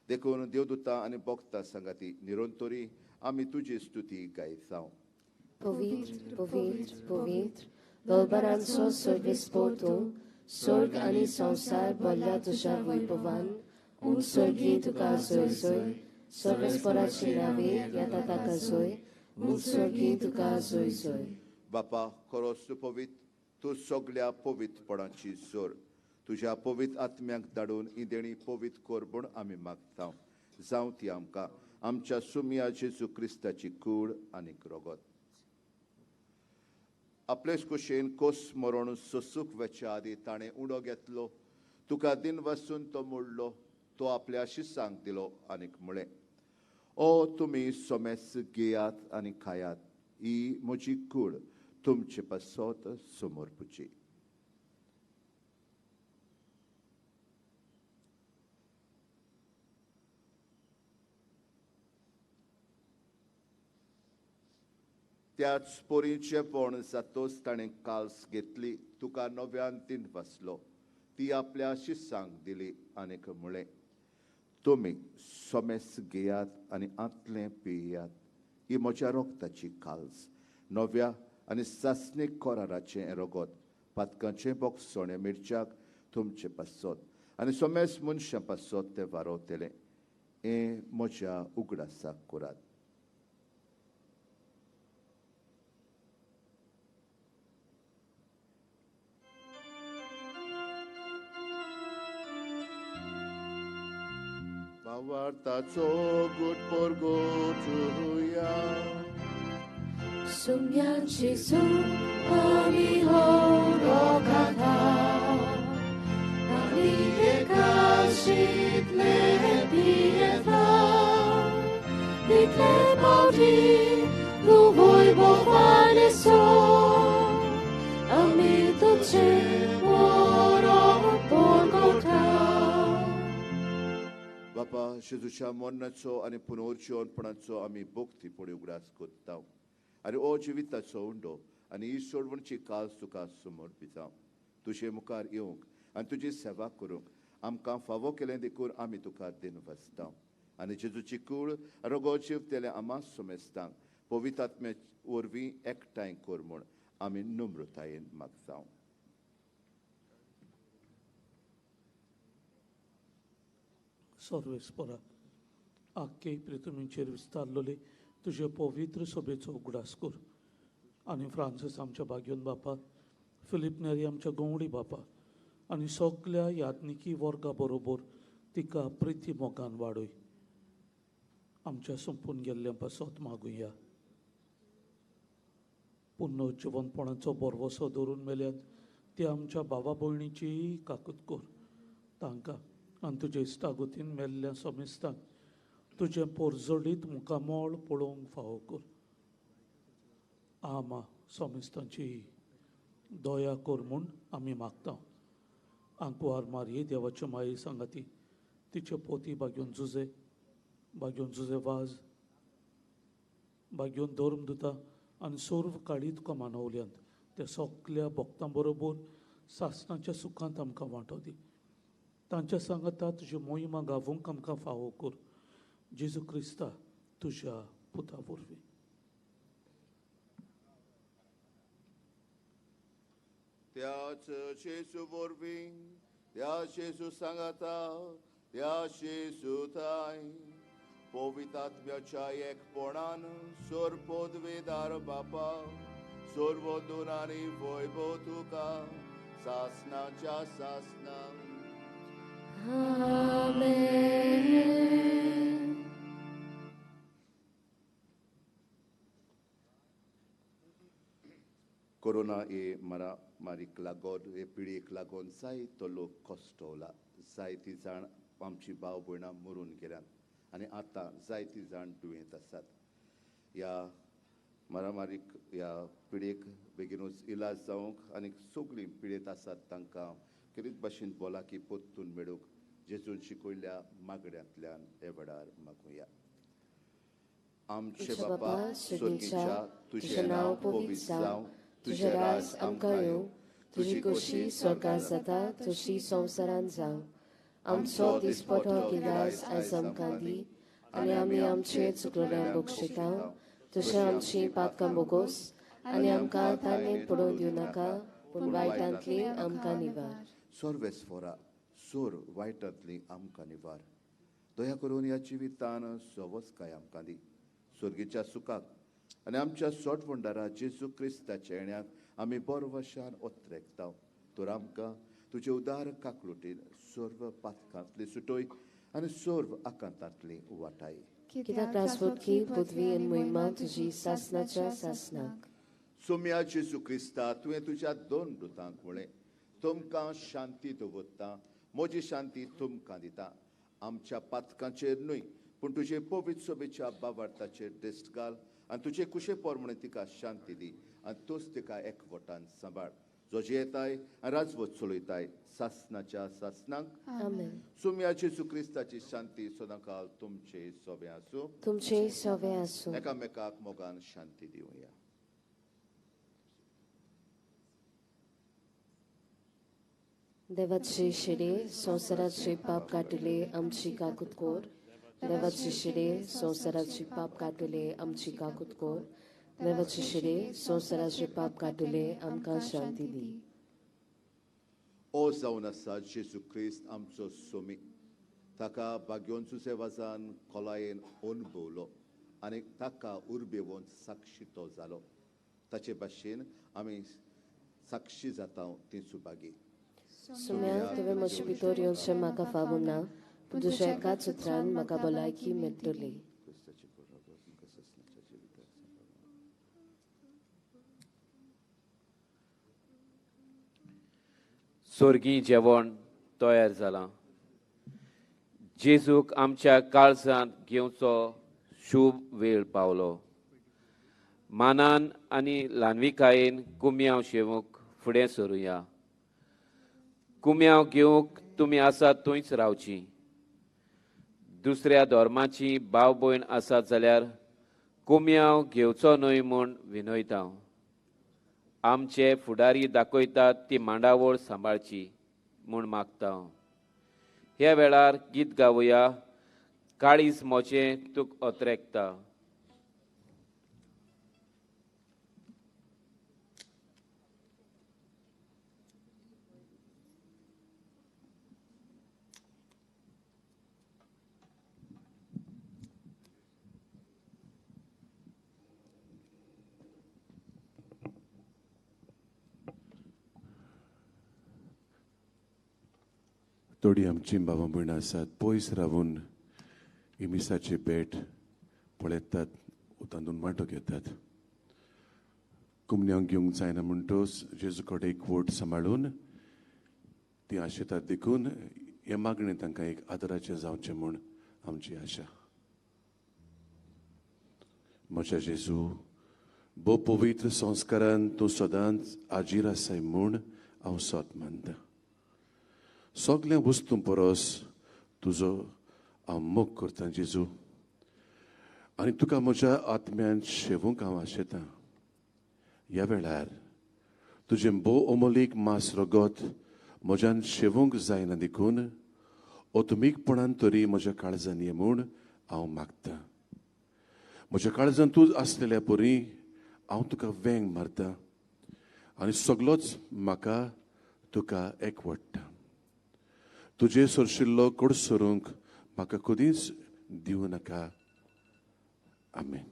देखून देवदूता आनी भक्ता सांगाती निरंतरी आमी तुजी स्तुती गायता. पवित्र पवित्र पवित्र दलबरांचो सर्वेस्पोर तूं, स्वर्ग आनी संवसार भरल्या तुज्या वैभवान. उंच स्वर्गी तुका जय जय, सर्वेस्पोराची नावे येता ताका जय, उंच स्वर्गी तुका जय जय. बापा खरोच तूं पवित्र, तूं सगल्या पवित्रपणाची जोर. तुज्या पवित्र आत्म्याक धाडून ही देणी पवित्र कर म्हूण आमी मागता. जावं ती आमकां आमच्या सुमया जेजू क्रिस्ताची कूड आनीक रगत. आपलेच कुशेन कोस मरण सोसूक वेच्या आदी ताणें उडो घेतलो. तुका दिन वसून तो मोडलो. तो आपल्या शिसांक दिलो आनीक म्हळें, ओ तुमी सोमेस घेयात आनी खायात, ही म्हजी कूड तुमचे पासत समर्पुची. त्याच पोरीचें पण जातोच ताणें काल्स घेतली. तुका नव्यान तीन बसलो. ती आपल्या शिसांक दिली आनीक म्हळें, तुमी सोमेस घेयात आनी आंतलें पियात, ही म्हज्या रोगताची काल्स, नव्या आनी सासणीक कराराचें रगत, पातकांचें बोगसणें मिरच्याक तुमचे पासत आनी सोमेस मनशां पासत तें वारवतलें. हें म्हज्या उगडासाक करात. भावार्थाचो गुट परगोचुया. सुम्यांची आमी हो रोगाथा, आमी एकाशीतले पियेता, तितले पावटी तूं वैभवान सो, आमी तुझे मोरो परगोता. बापा जेजूच्या मरणाचो आनी पुनर्जिवनपणाचो आमी भक्तीपणी उगडास करता आनी ओ जिविताचो उंडो आनी ही सोडवणची काल तुका समर्पिता. तुजे मुखार येवंक आनी तुजी सेवा करूंक आमकां फावो केलें देखून आमी तुका दिन वाचता. आनी जेजूची कूड रोगो जिवतेले आमा सोमेस्तांक पवित्र आत्मे वरवीं एकठांय कर म्हूण आमी नम्रतायेन मागता. सर्वेस्परा आख्खे पृथ्वीचेर विस्तारलेले तुजे पवित्र सभेचो उगडास कर आनी फ्रांसीस आमच्या भाग्योन बापा, फिलीप नेरी आमच्या गवडी बापा आनी सगल्या याज्ञिकी वर्गा बरोबर तिका प्रिती मोगान वाडय. आमच्या सोंपून गेल्ल्या पासत मागुया. पुर्ण जिवनपणाचो भरवसो धरून मेल्यात ते आमच्या भावा भयणीचीय काकूत कर. तांकां आनी तुजे इश्टागतीन मेल्ल्या समेस्तांक तुजें पोरजडीत मुखामळ पळोवंक फावो कर. आमा समेस्तांची दया कर म्हूण आमी मागता. आंकवार मारये देवाचे माये सांगाती तिचे पोती बागेवन जुजे, बागेवन जुजे वाज, बागेवन धर्म दिता आनी सर्व काळी तुका मानवल्यांत त्या सगल्या भक्तां बरोबर सासणाच्या सुखांत आमकां वांटो दी. तांच्या सांगाता तुजी मोहिमा गावोवंक आमकां फावो कर. जेजू क्रिस्ता तुज्या पुता वरवीं. त्याच जेजू वरवीं, त्या जेजू सांगाता, त्या जेजू थांय पवित्र आत्म्याच्या एकपणान सोर पदवेदार बापा, सर्व आनी वैभव तुका सासणाच्या सासणा. आमेन. कोरोना हे मारामारीक लागून, हे पिळयेक लागून जायतो लोक कश्टवला. जायती जाण आमची भाव भयणां मरून गेल्यात आनी आतां जायती जाण दुयेंत आसात. ह्या मारामारीक, ह्या पिळयेक बेगीनूच इलाज जावंक आनी सगळीं पिळयेंत आसात तांकां खेरीत भाशेन भलायकी परतून मेळूंक जेजून शिकयल्ल्या मागण्यांतल्यान हे वेळार मागुया. आमचे बापा स्वर्गीच्या, तुजें नांव पवित्र जावं, तुजें राज आमकां येवं, तुजी खोशी स्वर्गांत जाता तशी संवसारांत जावं. आमचो दिसपटो गिरास आयज आमकां दी आनी आमी आमचे चुकलेल्या बक्षिता तशें आमची पातकां बोगोस आनी आमकां ताणें पडोवन दिवं नाका, पूण वायटांतली आमकां निवार. सर्वेस्फोरा सोर वायटांतली आमकां निवार. दया करून ह्या जिवितान सवसकाय आमकां दी, स्वर्गीच्या सुखाक आनी आमच्या सोटवंडारा जेजू क्रिस्ताच्या येण्याक आमी बरवशान ओत्रेकता. तर आमकां तुजे उदार काकलुटीन सर्व पातकांतली सुटोय आनी सर्व आकांतांतली वाटाय. कित्याक राजवटकी पृथ्वी आनी महिमा तुजी सासनाच्या सासनाक. सोम्या जेजू क्रिस्ता, तुवें तुज्या दोन दुतांक म्हळें, तुमकां शांती दवरता, म्हजी शांती तुमकां दिता. आमच्या पातकांचेर न्हय पूण तुजे पवित्र सभेच्या बाबार्थाचेर दिश्ट घाल आनी तुजे कुशे प्रमाणे तिका शांती दी आनी तूंच तिका एकवटान सांबाळ, जो जियेताय आनी राजवट चलयताय सासनाच्या सासनाक. आमेन. सोम्या जेजू क्रिस्ताची शांती सदांकाल तुमचे सोबे आसूं, तुमचे सोबे आसूं. एकामेकाक मोगान शांती दिवया. देवाचे शिरे संवसाराचे पाप काडटले आमची काकूत कोर. देवाचे शिरे संवसाराचे पाप काडटले आमची काकूत कोर. देवाचे शिरे संवसाराचे पाप काडटले आमकां शांती दी. ओ जावन आसा जेजू क्रिस्त आमचो सोमी, ताका भाग्योन वाजान खोलायेन अनुभवलो आनी ताका उर्बेवन साक्षी तो जालो. ताचे भाशेन आमी साक्षी जाता ती सुभागी. सुम्या, तुवें म्हजे भितर येवचें म्हाका फावो ना, पूण तुज्या एकाच उतरान म्हाका भलायकी मेळटली. स्वर्गीय जेवण तयार जालां. जेजूक आमच्या काळजांत घेवचो शुभ वेळ पावलो. मानान आनी ल्हानविकायेन कुम्यांव शेवूंक फुडें सरुया. कुम्यांव घेवंक तुमी आसात थंयच रावची. दुसऱ्या धर्माची भाव भयण आसात जाल्यार कुम्यांव घेवचो न्हय म्हूण विनयता. आमचे फुडारी दाखयतात ती मांडावळ सांबाळची म्हूण मागता. ह्या वेळार गीत गावया, काळीज म्हजें तुक अत्रेकता. थोडी आमची बाबा भयणां आसात पयस रावून इमिसाची भेट पळयतात, तातूंत वांटो घेतात. कुमन्यांक घेवंक जायना म्हणटच जेजू कडेन एक वोट सांबाळून ती आशेतात, देखून हे मागणें तांकां एक आदराचें जावचें म्हूण आमची आशा. म्हज्या जेजू, भोव पवित्र संस्कारान तूं सदांच आजीर आसाय म्हूण हांव सत मानता. सगल्या वस्तूं परस तुजो हांव मोग करता जेजू, आनी तुका म्हज्या आत्म्यान शेवूंक हांव आशेतां. ह्या वेळार तुजें भोव अमोलीक मांस रगत म्हज्यान शेवूंक जायना, देखून अतमीकपणान तरी म्हज्या काळजान ये म्हूण हांव मागतां. म्हज्या काळजान तूं आसलेल्या परी हांव तुका वेंग मारता आनी सगलोच म्हाका तुका एकवडटा. तुजे सरशिल्लो कडसरूंक म्हाका कदींच दिवं नाका. आमेन.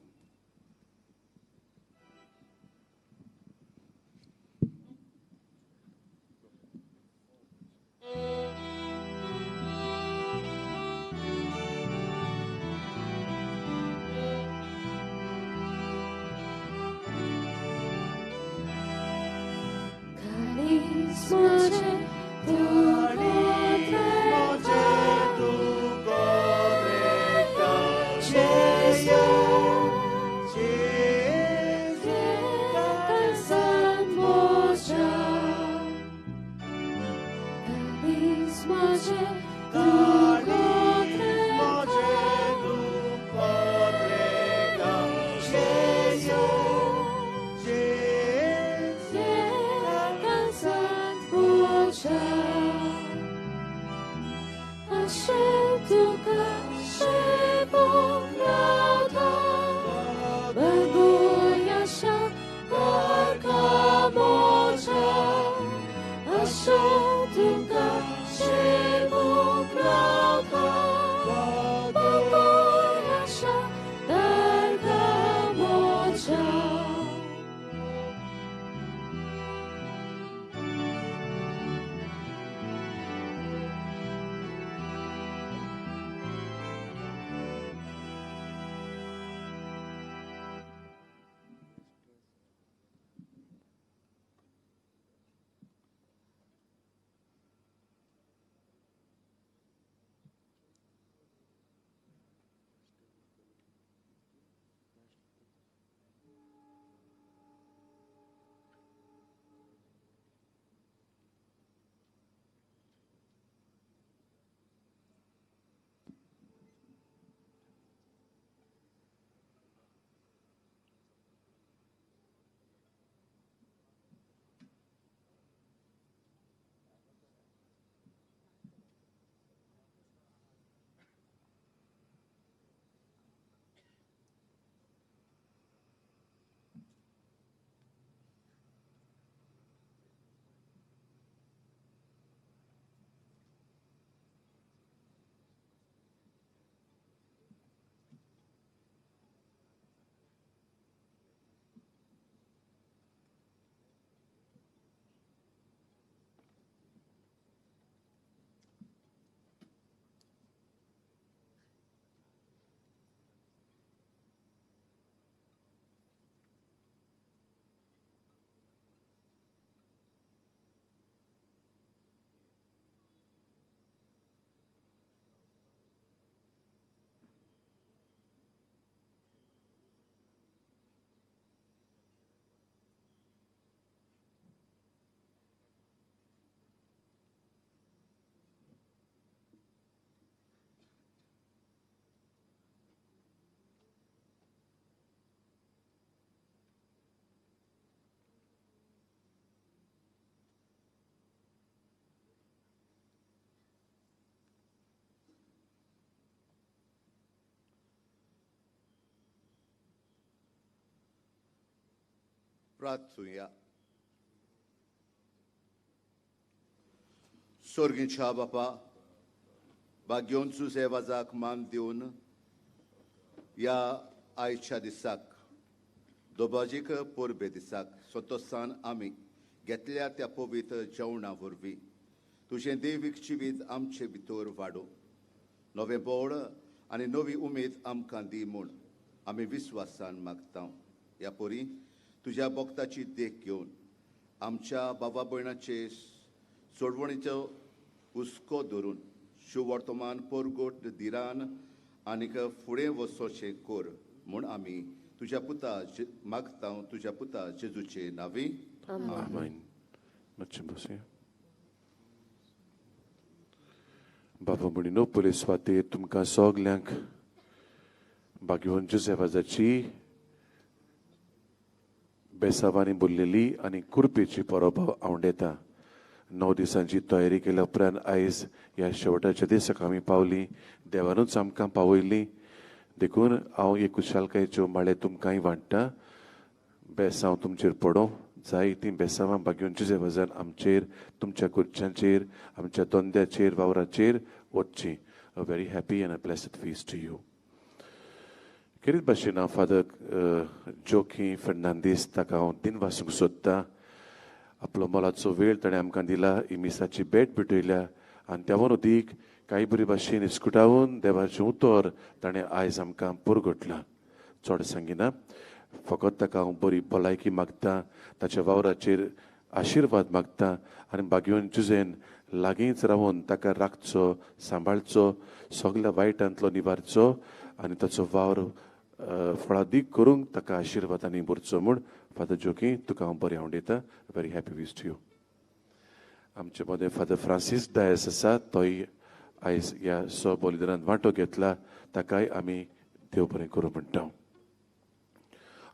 Jésus. प्रार्थुया. सोर्गीच्या बापा, भाग्योन जुझे वाजाक मान दिवन ह्या आयच्या दिसाक दोबाजीक परबे दिसाक संतोसान आमी घेतल्या त्या पवित्र जेवणा वरवीं तुजें देवीक जिवीत आमचे भितर वाडूं, नवें बळ आनी नवी उमेद आमकां दी म्हूण आमी विस्वासान मागता. ह्या परी तुज्या भक्ताची देख घेवन आमच्या बाबा भयणाचे सोडवणीचो हुस्को धरून शुवर्तमान परगोट धिरान आनीक फुडें वचोचें कर म्हूण आमी तुज्या पुता मागता, तुज्या पुता जेजूचे नांवी. आमेन. मातशें बसया. बाबा म्हणिनो पयले सुवातेर तुमकां सगल्यांक भाग्यवंत जुझे वाजाची बेसावांनी बोल्लेली आनी कुरपेची परब आवडेता. 9 दिसांची तयारी केल्या उपरांत आयज ह्या शेवटाच्या दिसाक आमी पावली. देवानूच आमकां पावयली. देखून हांव एक खुशालकायेच्यो माळे तुमकांय वांट्टा. बेसांव तुमचेर पडों, जायतीं बेसांवां भाग्यवंत जुझे वाजान आमचेर, तुमच्या कुर्च्यांचेर, आमच्या धंद्याचेर, वावराचेर वचची. A very happy and a blessed feast to you. खेरीत भाशेन हांव फादर जोकी फेर्नांदीस ताका हांव दिनवासूंक सोदतां. आपलो मोलाचो वेळ ताणें आमकां दिला, ही मिसाची भेट भेटयल्या आनी त्या वरदीक कांय बरी भाशेन इस्कुटावन देवाचें उतर ताणें आयज आमकां पुरगटलां. चड सांगिना, फकत ताका हांव बरी भलायकी मागता, ताच्या वावराचेर आशिर्वाद मागता आनी भाग्यवंत जुझेन लागींच रावन ताका राखचो, सांबाळचो, सगल्या वायटांतलो निवारचो आनी ताचो वावर फळादीक करूंक ताका आशिर्वादांनी भरचो म्हूण फादर जोकी तुका हांव बरें आवडयता. Very happy feast to you. आमचे मदें फादर फ्रांसीस डायस आसा, तोय आयज ह्या स बलिदानांत वांटो घेतला, ताकाय आमी देव बरें करूं म्हणटा.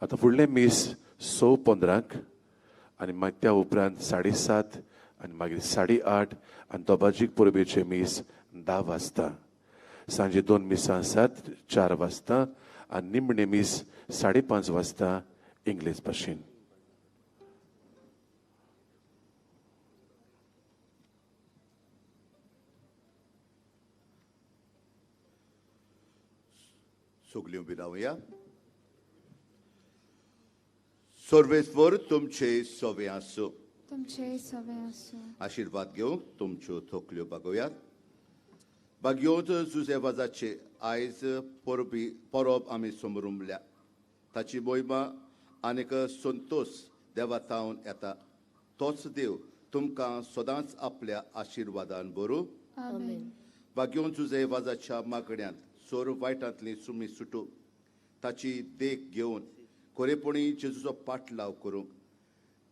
आतां फुडलें मीस 6:15 आनी मागीर त्या उपरांत 7:30 आनी मागीर 8:30 आनी दोबाजीक परबेचें मीस 10 वाजता. सांजे 2 मिसां आसात, 4 वाजता आनी निमणें मीस 5:30 वाजता इंग्लीश भाशेन. सगल्यो उबी रावया. सर्वेस्पर तुमचे सवे आसूं. तुमचे सवे आसूं. आशिर्वाद घेवंक तुमच्यो थोकल्यो बागोवयात. भाग्यवंत जुझे वाजाचे आयज परबी परब आमी समरुमल्या. ताची मोहिमा आनीक संतोष देवा थावन येता. तोच देव तुमकां सदांच आपल्या आशिर्वादान भरूं. आमेन. भाग्यवंत जुझे वाजाच्या मागण्यांत सोर वायटांतली सुमी सुटू, ताची देख घेवन खरेपणी जेजूचो पाटलाव करूंक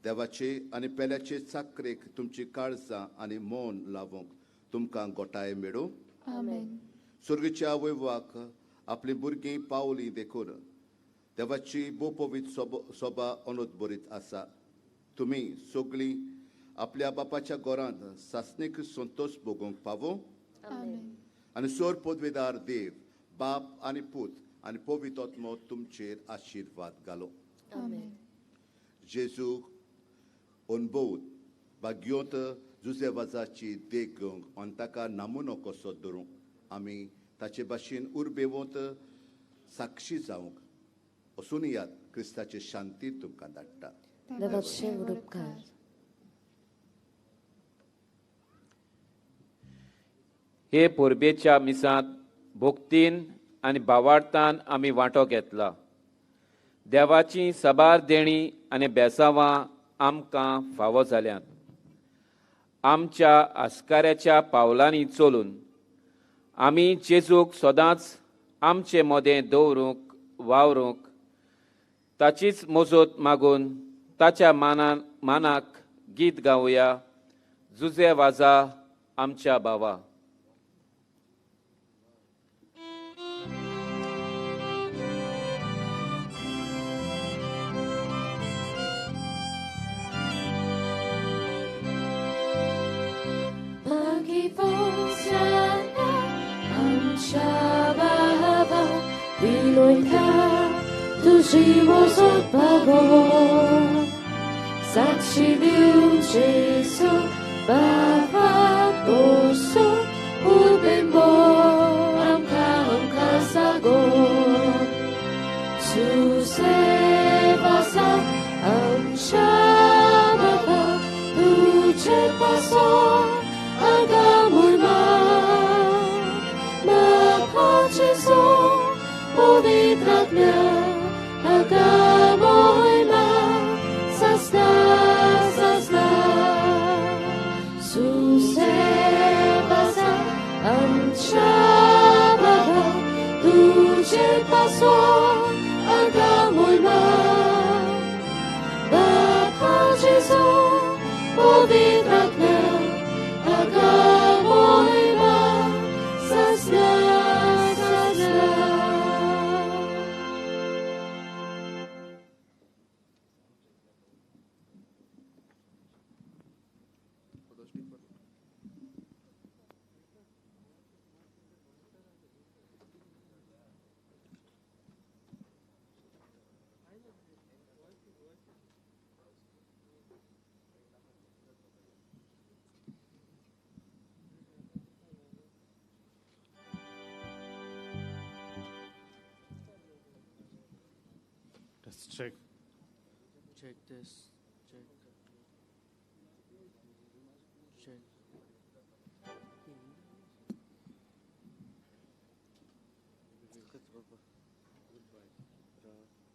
देवाचे आनी पेल्याचे चाकरेक तुमची काळजां आनी मन लावूंक तुमकां गोटाय मेळूं. आमेन. सुर्गीच्या वैवाक आपलीं भुरगीं पावलीं देखून देवाची भोवपवीत सोबा अनुदभरीत आसा. तुमी सगळीं आपल्या बापाच्या घरांत सासणीक संतोष भोगूंक पावो. आनी सोर पदवेदार देव बाप आनी पूत आनी पवित्र आत्मो तुमचेर आशिर्वाद घालो. जेजू अनुभवून भाग्योत जुझे वाजाची देख घेवंक आनी ताका नमुनो कसो धरूंक आमी ताचे भाशेन उर्बेवंत साक्षी जावंक वचून याद क्रिस्ताची शांती तुमकां धाडटा. हे परबेच्या मिसांत भक्तीन आनी भावार्थान आमी वांटो घेतला. देवाची साबार देणी आनी बेसावां आमकां फावो जाल्यांत. आमच्या आस्काऱ्याच्या पावलांनी चलून आमी जेजूक सदांच आमचे मदें दवरूंक वावरूंक ताचीच मजत मागून ताच्या मानाक गीत गावया. जुझे वाजा आमच्या भावा. तुझी मोजत बागो. साक्षी दिवन जेजू बाबा पोसो उबेंबो आमकां आमकां सागो सुसेवासा आमच्या बाबा तुजे पासो आगा मुर्मा बाबा जेजू पवित्र आत्म्या आगा मोहिमा sasna sasna सुसेवासा आमच्या बाबा तुजे पासो आगा मोहिमा बाबा जेजू पवित्र आत्म्या आगा मोहिमा sasna sasna. Let's check. Check this. Check. Check. Goodbye.